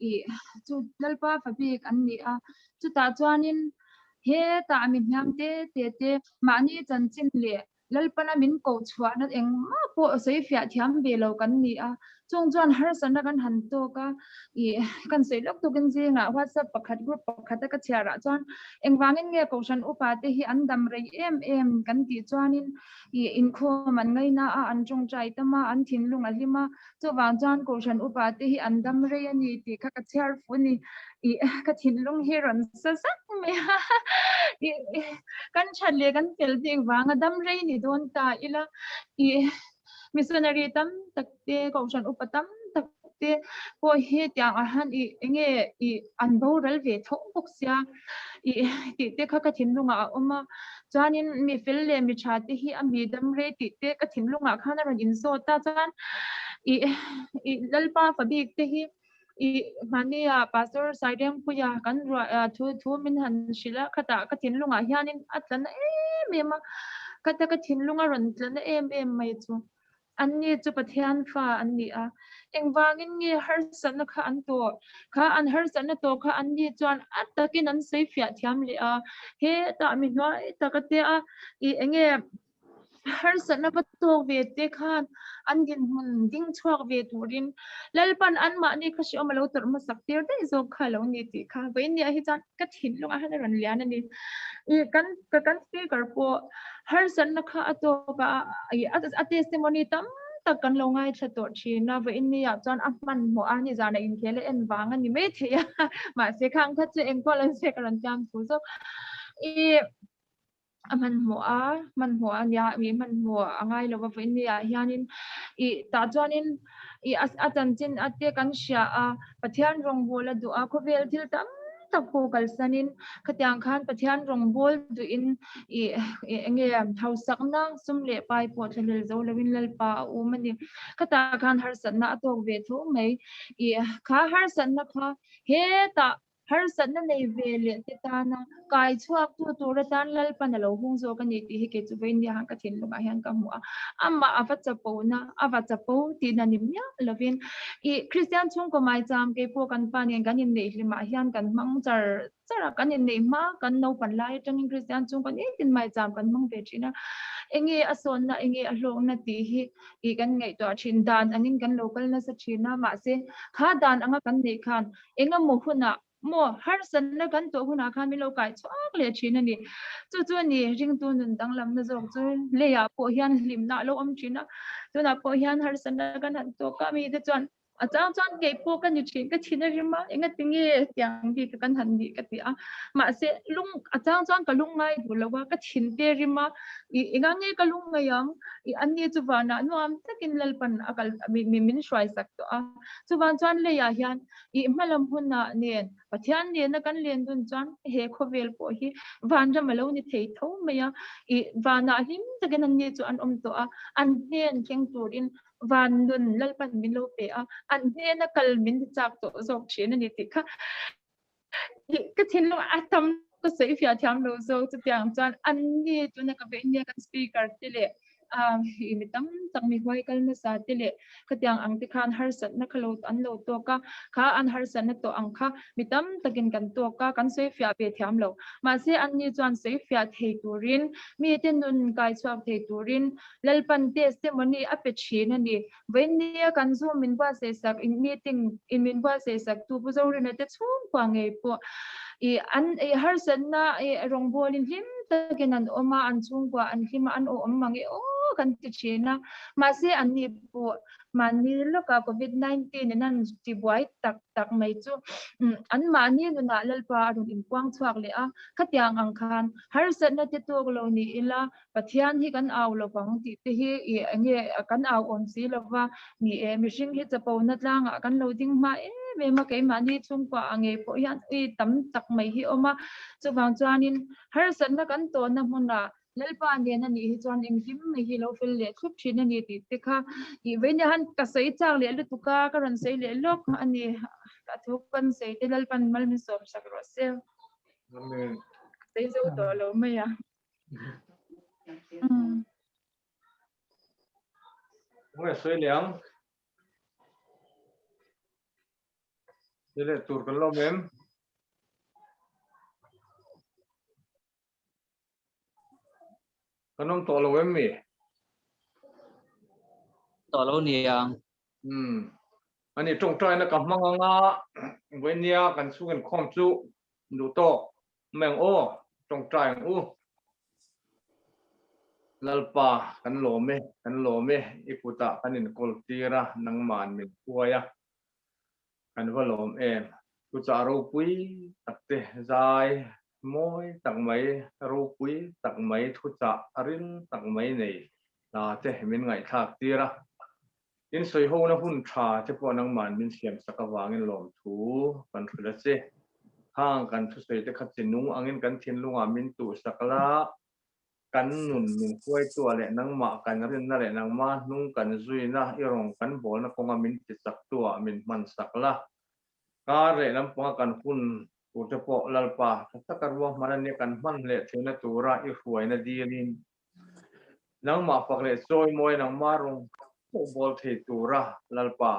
ih chu Lalpa fa bik an ni a, chutah chuanin hetah mi hniam te te te mahni chanchin leh Lalpana min koh chhuahna engmah pawh sawi fiah thiam ve lo kan ni a, chung chuan harsatna kan han tawk a, ih kan sawi lawk tukin zingah WhatsApp pakhat group pakhata ka chhiarah chuan engvangin nge Kohhran upa te hi an dam rei em em kan tih chuanin ih inkhawm an ngaina a, an tawngtai tam a, an thinlung a hlim a, chuvang chuan Kohhran upa te hi an dam rei a ni tih kha ka chhiar fuh a ni. Ih ka thinlung hi rawn sa zak mai a, ih kan that leh kan fel bik vanga dam rei ni dawn ta ila, ih missionary tam tak te, Kohhran upa tam tak te pawh hi tiang ah hian ih enge ih an boral ve tho bawk sia ih tih te kha ka thinlungah a awm a, chuanin mi fel leh mi tha te hi a mi dam rei tih te ka thinlungah khan a rawn inzawt a, chuan ih ih Lalpa fa bik te hi ih mahnia Pastor Sairengpuia kan ruah thu thu min han hrilh a, khatah ka thinlungah hianin a tla na em em a, khata ka thinlung a rawn tla na em em mai chu. Anni chu Pathian fa an ni a, engvangin nge harsatna kha an tawh? Kha an harsatna tawh kha anni chuan a takin an sawi fiah thiam leh a, hetah mi hnuai taka te a ih enge harsatna va tawk ve te khan an dinhmun ding chhuak ve turin Lalpan anmahni kha hreawm a lo tawrh hmasak tir daih zawk kha a lo ni tih kha vawiin hi chuan ka thinlungah hian a rawn lian a ni. Ih kan kan speaker pawh harsatna kha a tawk a, ih a testimony tam tak kan lo ngaithla tawh thin a, vawiin ni ah chuan a hmanhmawh a, nizan a inkhel a en vang a ni maithei a, mahse khang kha chu engpawh lo se ka rawn tliang thu zawk. Ih a hmanhmawh a, hmanhmawh a nia, ih hmanhmawh a ngai lo va vawiin ni ah hianin ih tah chuanin ih a chanchin a te kan hria a, Pathian rawngbâwl a duh a, khawvêl thil tam tak pawh kalsanin khatiang khân Pathian rawngbâwl duhin ih eng nge hausakna sum leh pai pawh thlahlel zo loin Lalpa a ûm a ni. Khatah khân harsatna a tâwk ve tho mai. Ih kha harsatna kha hetah Harsatna nei ve leh te tana kai chhuak tu tur atan Lalpan a lo hung zawk a ni tih hi kei chu vawiin hian ka thinlungah hian ka hmu a. Amah a va chapo na, a va chapo tihna ni miah lovin ih Kristian chhungkaw maicham kei pawh kan pa nen kan inneih hlimah hian kan hmang char char a, kan inneih hma kan naupan lai atangin Kristian chhungkaw nitin maicham kan hmang ve thin a. Enge a sawnna, enge a hlawkna tih hi ih kan ngaihtuah thin dan angin kan lo kal nasa thin a, mahse kha dan anga kan neih khan Engemaw hunah maw harsatna kan tawh hunah khan min lo kai chhuak leh thin a ni. Chu chu a ni ringtu nun danglamna zawk chu leiah pawh hian hlimna a lo awm thin a, tunah pawh hian harsatna kan han tawk a, mite chuan a chang chuan kei pawh ka ni thin ka thin a rim a, engati nge tiang bik kan han nih ka ti a, mahse lung a chang chuan ka lung ngai duh lo a, ka thin te rim a, ih engang nge ka lung ngai ang, ih anni chu vanah nuam takin Lalpan a kal min hruai sak tawh a. Chuvan chuan leiah hian ih hmalam hunah nen Pathian nena kan len dun chuan he khawvel pawh hi vanram a lo ni thei tho mai a, ih vanah hlim takin anni chu an awm tawh a, an hnen thleng turin van nun Lalpan min lo pe a, an hnena kal min ti chak tawh zawk thin a ni tih kha ih ka thinlung a tam ka sawi fiah thiam lo zawk chutiang chuan anni tuna ka vei nia kan speaker te leh ih mi tam tak mi huai kal nasa te leh khatiang ang te khan harsatna kha lo an lo tawk a, kha an harsatna tawh ang kha mi tam takin kan tawk a, kan sawi fiah ve thiam lo. Mahse anni chuan sawi fiah thei turin mite nun kai chhuak thei turin Lalpan testimony a pe thin a ni. Vawinia kan Zoom min buatsaih sak in meeting in min buatsaih sak tu Pu Zorina te chhungkua ngei pawh ih an ih harsatna ih rawngbawlin hlim takin an awm a, an chhungkua an hlim a, an awh awm mang e aw. kan ti thin a. Mahse anni pawh mahni lawkah Covid 19 in an tibuai tak tak mai chu anmahni nunah Lalpa a rawn inpuang chhuak leh a. Khatiang ang khan harsatna te tawk lo ni ila Pathian hi kan au lovang tih te hi i enge kan au awm si lova ni e, mihring hi chapona tlangah kan lo ding hma em em a, keimahni chhungkua ah ngei pawh hian ui tam tak mai hi awm a, chuvang chuanin harsatna kan tawhna hmunah Lalpa nen a nih hi chuan engkim mai hi lo fel leh thlup thin a ni tih te kha i veinia han ka sawi chak leh lutuk a, ka rawn sawi leh lawk a ni, a thu kan sawi te Lalpan mal min sawm sak rawh se. Amen. Ka sawi zo tawh lo mai a. Nge sawi leh ang. Sawi leh tur kan lawm em? Kan awm tawh lo em mi? Tawh lo niang. Hmm. Ani tawngtaina ka hmang anga vawinia kan chhung inkhawm chu duh tawk. Meng aw, tawngtai ang u. Lalpa, kan lawm e, kan lawm e, i kutah kan inkawl tir a, nangman min hruai a, kan va lawm em. Thuchah ropui tak te, zai mawi tak mai, ropui tak mai, thuchah ril tak mai nei hla te min ngaihthlak tir a. Tin, sawihona hun tha te pawh nangman min siamsak avangin lawmthu kan hrilh a che. Khang kan thusawi te kha chinung angin kan thinlungah min tuhsak la, kan nun min hruaitua leh nangmah kan rinna leh nangma hnung kan zuina i rawn kan bawlna kawnga min tichaktuah min hmansak la. Kar leh lampanga kan hun tur te pawh Lalpa tha taka ruahman a nia kan hman hleh theihna tura i hruaina dilin Nangmah fak leh chawimawi nangmah rawng pawh bawl thei tura Lalpa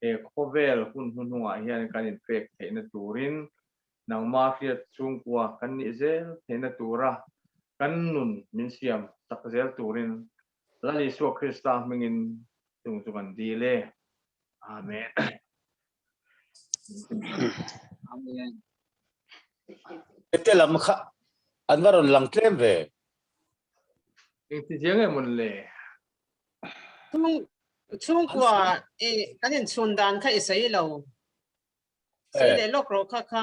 he khawvel hun hnuhnungah hian kan inpek theihna turin nangmah hriat chhungkua kan nih zel theihna tura kan nun min siam chak zel turin Lal Isua Krista hmingin chung chu kan dil e. Amen. Amen. Te lam kha an va rawn lang tlem ve. Engti chiang em mawn le? Chung chhungkua i kan inchhun dan kha i sawi lo. Sawi leh lawk rawh kha kha.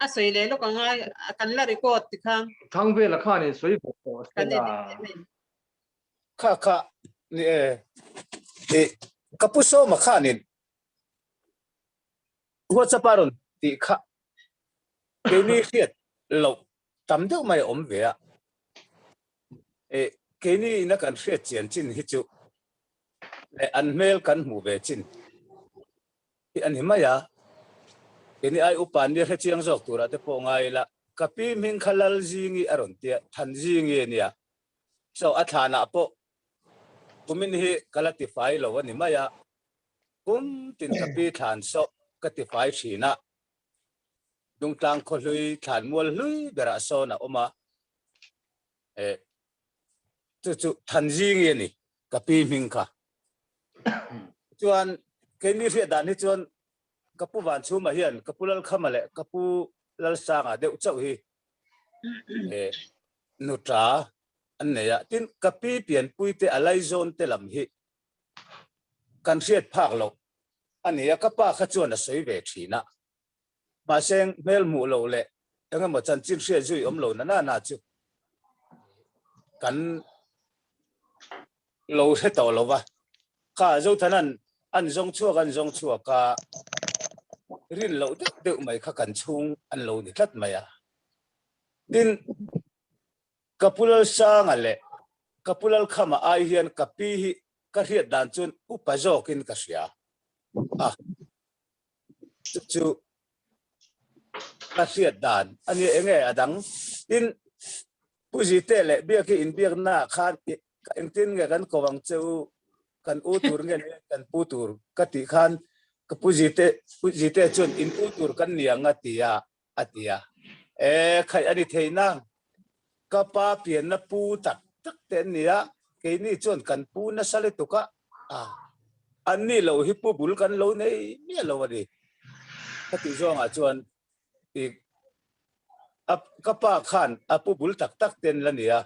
A sawi leh lawk angai kan la record ti kha. Thangvela khan in sawi vek tawh se la. Kha kha ni e. I ka pu sawma khanin WhatsApp a rawn tih kha keini hriat loh tam deuh mai a awm ve a. E keini ina kan hriat chian chin hi chu leh an hmel kan hmuh ve chin hi a ni mai a. Keini ai upa nia hre chiang zawk turah te pawh ngai ila ka pi hming kha Lalzingi a rawn tia Thanzingi a nia. So a thlanah pawh kumin hi ka la tifai lo a ni mai a. Kum tin ka pi thlan sawh ka tifai thin a. Dungtlang khaw hlui thlan mual hlui berah sawn a awm a. Eh chu chu Thanzingi a ni ka pi hming kha. Chuan keini hriat dan hi chuan ka pu Vanchhuma hian ka pu Lalkhama leh ka pu Lalsanga deuh chauh hi eh nuta an nei a. Tin ka pi pianpui te a laizawn te lam hi kan hriat phak loh a ni a, ka pa kha chuan a sawi ve thin a. Mahse hmel hmuh loh leh eng emaw chanchin hriat zui awm lo na na chu kan lo hre tawh lo va. Kha Zothanan an zawng chhuak an zawng chhuak a, rin loh deuh deuh mai kha kan chhung an lo ni tlat mai a. Tin, Ka pu Lalsanga leh ka pu Lalkhama ai hian ka pi hi ka hriat dan chuan upa zawkin ka hria a, chu chu ka hriat dan a nia enge a dang. Tin, Pu Zite leh Biaki inbiaknaah khan engtin nge kan ko ang che u, kan u tur nge ni kan pu tur ka tih khan ka pu Zite Pu Zite chuan in u tur kan ni ang a ti a, a ti a. E, khaih a ni thei nang. Ka pa pianna pu tak tak te an ni a, keini chuan kan pu nasa lutuk a, a, an ni lo hi pu bul kan lo nei miah lo a ni. Ka tih zawngah chuan i, a, ka pa khan a pu bul tak tak te an la ni a.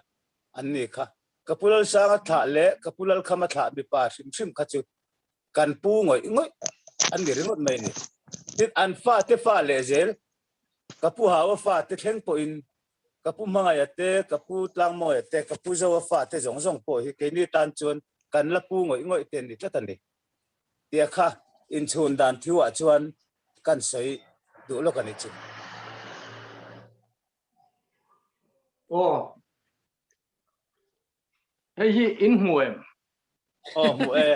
An ni kha. Ka pu Lalsanga thlah leh ka pu Lalkhama thlah mipa hrim hrim kha chu kan pu ngawih ngawih an ni ringawt mai a ni. Tin, an fate fa leh zel, ka pu Haua fate thleng pawhin ka pu Hmangaia te, ka pu Tlangmawia te, ka pu Zoa fate zawng zawng pawh hi keini tan chuan kan la pu ngawih ngawih te an ni tlat a ni. Tia kha inchhun dan thiuah chuan kan sawi duh lawk a ni chu. Aw. Hei hi in hmu em? Aw hmu e.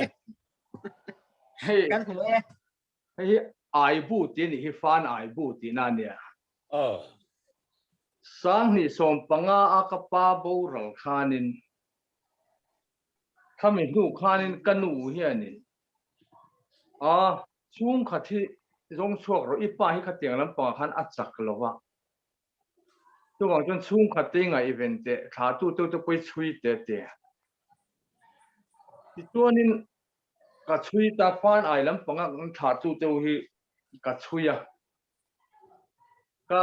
Hei kan hmu e. Hei hi aibu tih a nih hi fan aibu tihna a nia. Aw. 2015 a ka pa boral khanin khami hnu khanin ka nu hianin a chhungkhat hi zawng chhuak rawh i pa hi khatiang lampangah khan a chak lo va. Chuvang chuan chhungkhat te ngaihven teh, thlahtu te te pawh i chhui teh teh. Tichuanin ka chhui ta fan ai lampanga kan thlahtu te hi ka chhui a. Ka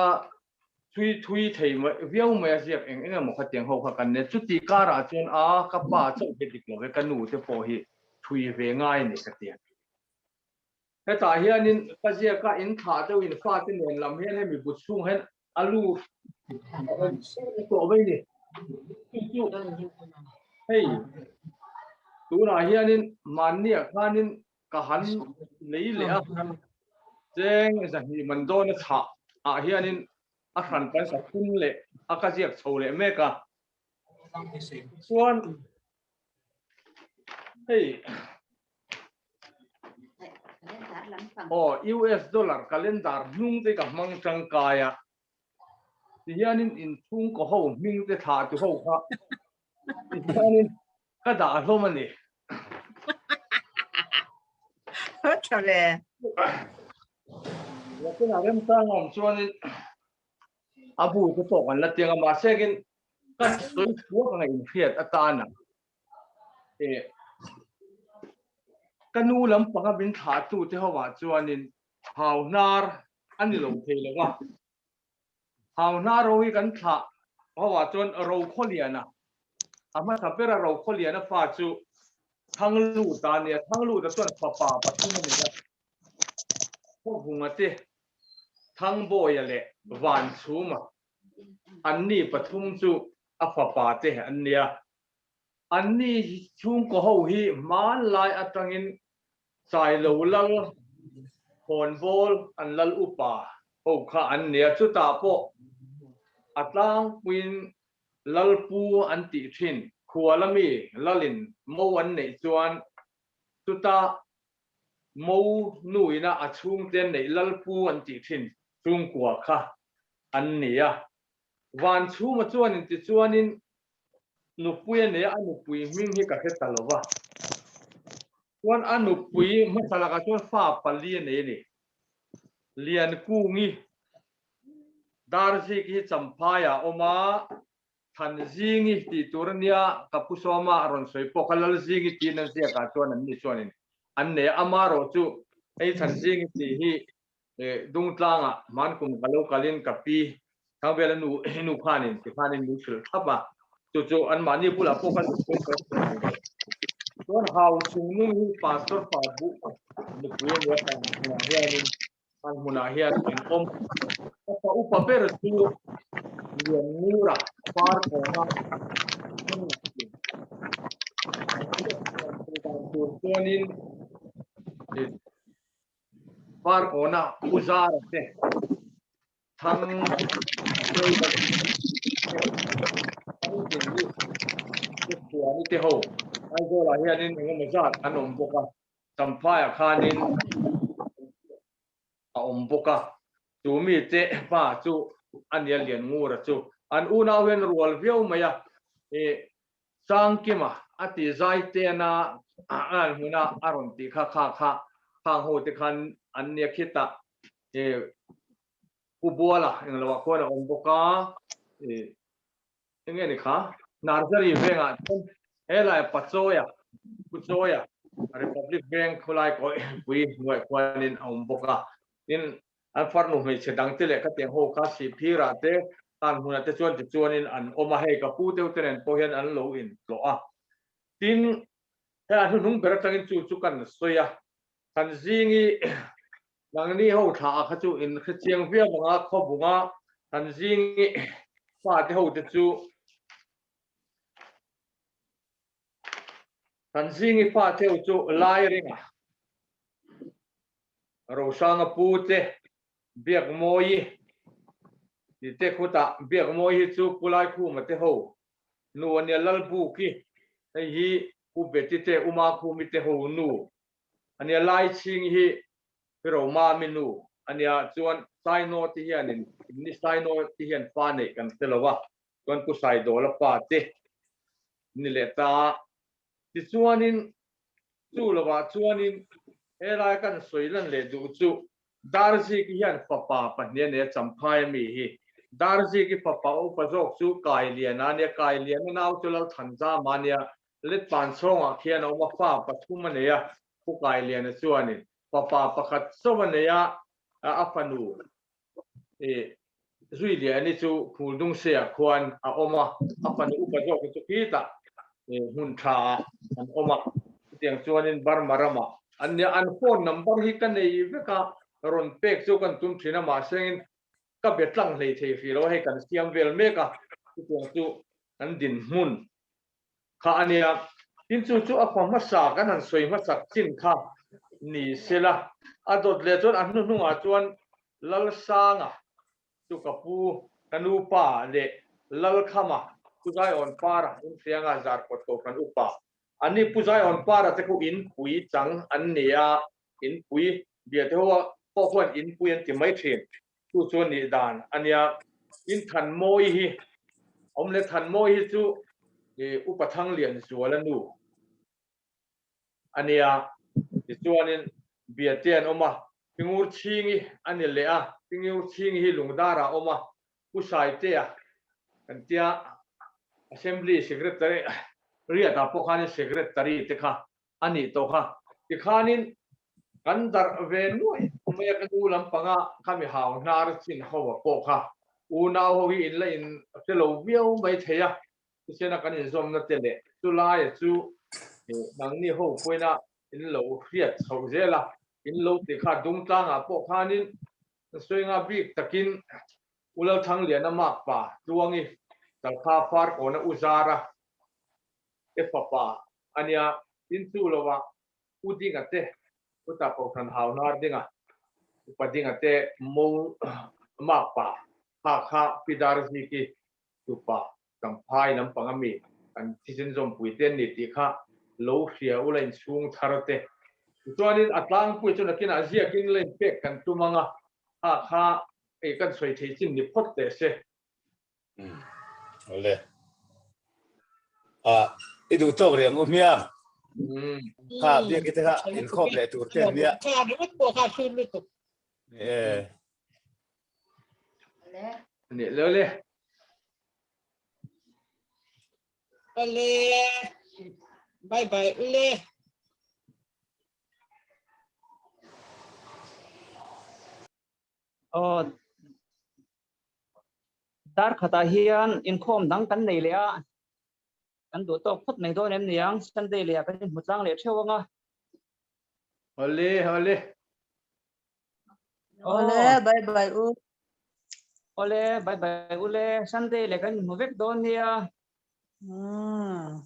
chhui thui thei mai viau mai a ziak eng eng emaw khatiang ho kha kan nia. Chuti karah chuan a ka pa chauh hi dik lo ve ka nu te pawh hi chhui ve ngai a ni ka ti a. Hetah hianin ka ziaka in thlah deuh in fate nen lam hian hemi bu chhung hian a lu tawh mai ni. Chu chu hei tunah hianin mahniah khanin ka han lei leh a, cheng zahnih man dawna chhah ah hianin a hran kan sa thum leh a ka ziak chho leh mek a. Chuan hei Aw, US dollar calendar hnung te ka hmang tangkai a, tihianin inchhungkaw ho hming te thlah tu ho kha tihianin ka dah hlawm a ni. Tha ve. Latin-ah remchang a awm chuanin a bu te pawh kan la tiang a, mahse kin ka sawi chhuak ang a inhriat atana Ka nu lampanga min thlahtute hovah chuanin hau hnar a ni lo thei lo va. Hau hnar ho hi kan thlah hovah chuan Rokhawliana, a hmasa bera Rokhawliana fa chu Thangluta a ni a. Thangluta chuan fapa pathum a nei a, Khawvunga te, Thangbawia leh Vanchhuma. Anni pathum chu a fapa te an ni a. Anni chhungkaw ho hi hmanlai atangin Sailo lal khawnbawl an lal upa ho kha an nia, chutah pawh a tlangpuiin Lalpu an tih thin. Khuala mi lalin mo an neih chuan chuta mo nuina a chhungte an neih Lalpu an tih thin chhungkua kha an nia. Vanchhuma chuanin tichuanin Nupui a nei a, a nupui hming hi ka hre ta lo va. Chuan a nupui hmasa lakah chuan fa pali a nei a ni. Liankungi, Darziki hi Champhaiah a awm a, Thanzingi tih tur a nia, ka pu Sawma a rawn sawi pawh kha Lalzingi tiin an ziakah chuan an ni chuanin an nei a, amaherawh chu hei Thanzingi tih hi Dungtlangah hmankum ka lo kalin ka pi Thangvela nu nu khanin tikhanin min hrilh thlap a, chu chu anmahni bulah pawh ka nupui ka hrilh. Chuan hau chung nung hi Pastor pa buh nupui a nia kan hmunah hianin kan hmunah hian an awm. Ka pa upa ber chu Lianngura par kawnga tur chuanin Parkawna U Zara te Thang Chuani te ho Aizawlah hianin engemaw zat an awm bawk a, Champhaiah khanin a awm bawk a, chu mite pa chu a nia Lianngura chu an unau hian rual viau mai a, ih Sangkima a ti zai tena a an hmuna a rawn tih kha kha kha khang ho te khan an nia khitah ih Pu Buala englo ah khuan a awm bawk a ih enge ni kha Nursery vengah chuan helai Pachawia Puchawia Republic Veng khawlai kawi pui hnuaih khuanin a awm bawk a tin an farnu hmeichhe dang te leh khatiang ho kha Sihphirah te. Tan hmunah te chuan tichuanin an awm a, hei ka pu deuh te nen pawh hian an lo intlawh a. Tin, hei a hnuhnung ber atangin chu chu kan sawi a, kan zingi nangni ho thla ah kha chu in hrechiang viau ang a, khawbunga kan zingi fate ho te chu kan zingi fate ho chu Lairinga, Rosanga pu te Biakmawi ti te khutah Biakmawi hi chu Pu Laikhuma te ho nu a nia, Lalbuki hei hi Pu Beti te Uma Khumi te ho nu a nia, Laichhingi hi Pi Romami nu a nia, chuan Saino te hianin ni Saino te hian fa neih kan hre lo a, chuan Pu Saidawla pa te ni leh ta. Tichuanin chu lovah chuanin helai kan sawi lan leh duh chu Darziki hian fapa pahnih a nei a, Champhai a mi hi. Darziki fapa upa zawk chu Kailiana a nia, Kailiana nau chu Lalthanzama a nia, Letpan chhawngah khian a awm a, fa pathum a nei a, Pu Kailiana chuanin fapa pakhat chauh a nei a, a fanu Zuiliani chu Phuldungseah khuan a awm a, a fanu upa zawk chu khitah hmun tha ah an awm a, chutiang chuanin Burma ramah an nia, an phone number hi ka nei vek a, rawn pek chu kan tum thin a, mahsengin ka be tlang hlei thei hrih lo a, hei kan siam vel mek a, chutiang chu kan dinhmun kha a nia. Tin chu chu a fa hmasa kan han sawi hmasak chin kha ni sela, a dawt leh chuan a hnuhnungah chuan Lalsanga chu ka pu, ka nu pa leh Lalkhama Pu Zaiawn Para Inhrianga Zarkawt Kohhran upa an ni. Pu Zaiawn Para te khu inpui chang an ni a, inpui bia te ho pawh khuan inpui an ti mai thin. Chu chu a nih dan a nia. Tin Thanmawi hi awm leh Thanmawi hi chu Upa Thanglian Zuala nu a nia. Tichuanin Biate an awm a, Pingur Chhingi a ni leh a, Pingur Chhingi hi Lungdarah a awm a, Pu Saitea kan tia Assembly Secretary riatah pawh khanin Secretary te kha a nih tawh kha. Tikhanin kan darh ve nuaih mai a, ka nu lampanga khami hau hnar chin ho a pawh kha unau ho hi in la in hre lo viau mai thei a, thisen kan inzawmna te leh chulaia chu nangni ho pawina in lo hriat chhoh zel a, in lo ti kha Dungtlangah pawh khanin Sawienga bik takin U Lalthangliana makpa Tluangi Talkha Farkawna U Zara te fapa a nia, tin chu lovah U Dinga te, Uta Kohhran Hau Hnar Dinga, Upa Dinga te Mo makpa kha kha Pi Darziki tupa Champhai lampang a mi kan thisen zawmpui te an ni tih kha lo hria ula inchhung thar te. Tichuanin a tlangpui chu nakinah ziakin la inpek kan tum ang a, kha kha ei kan sawi thei chin ni phawt teh se. Awle. A i duh tawk reng u hmiang. Kha biak i te kha inkhawm leh tur te an nia. Kha ringawt pawh kha hrim lutuk. E. Ni lo le. Awle. Bye bye ule. Aw Dar khatah hian inkhawm dang kan nei leh a, kan duh tawk phawt mai dawn em niang, Sunday leh ah kan inhmu tlang leh theuh ang a. Awle awle. Awle bye bye u. Awle bye bye ule, Sunday leh kan inhmu vek dawn nia. Umm.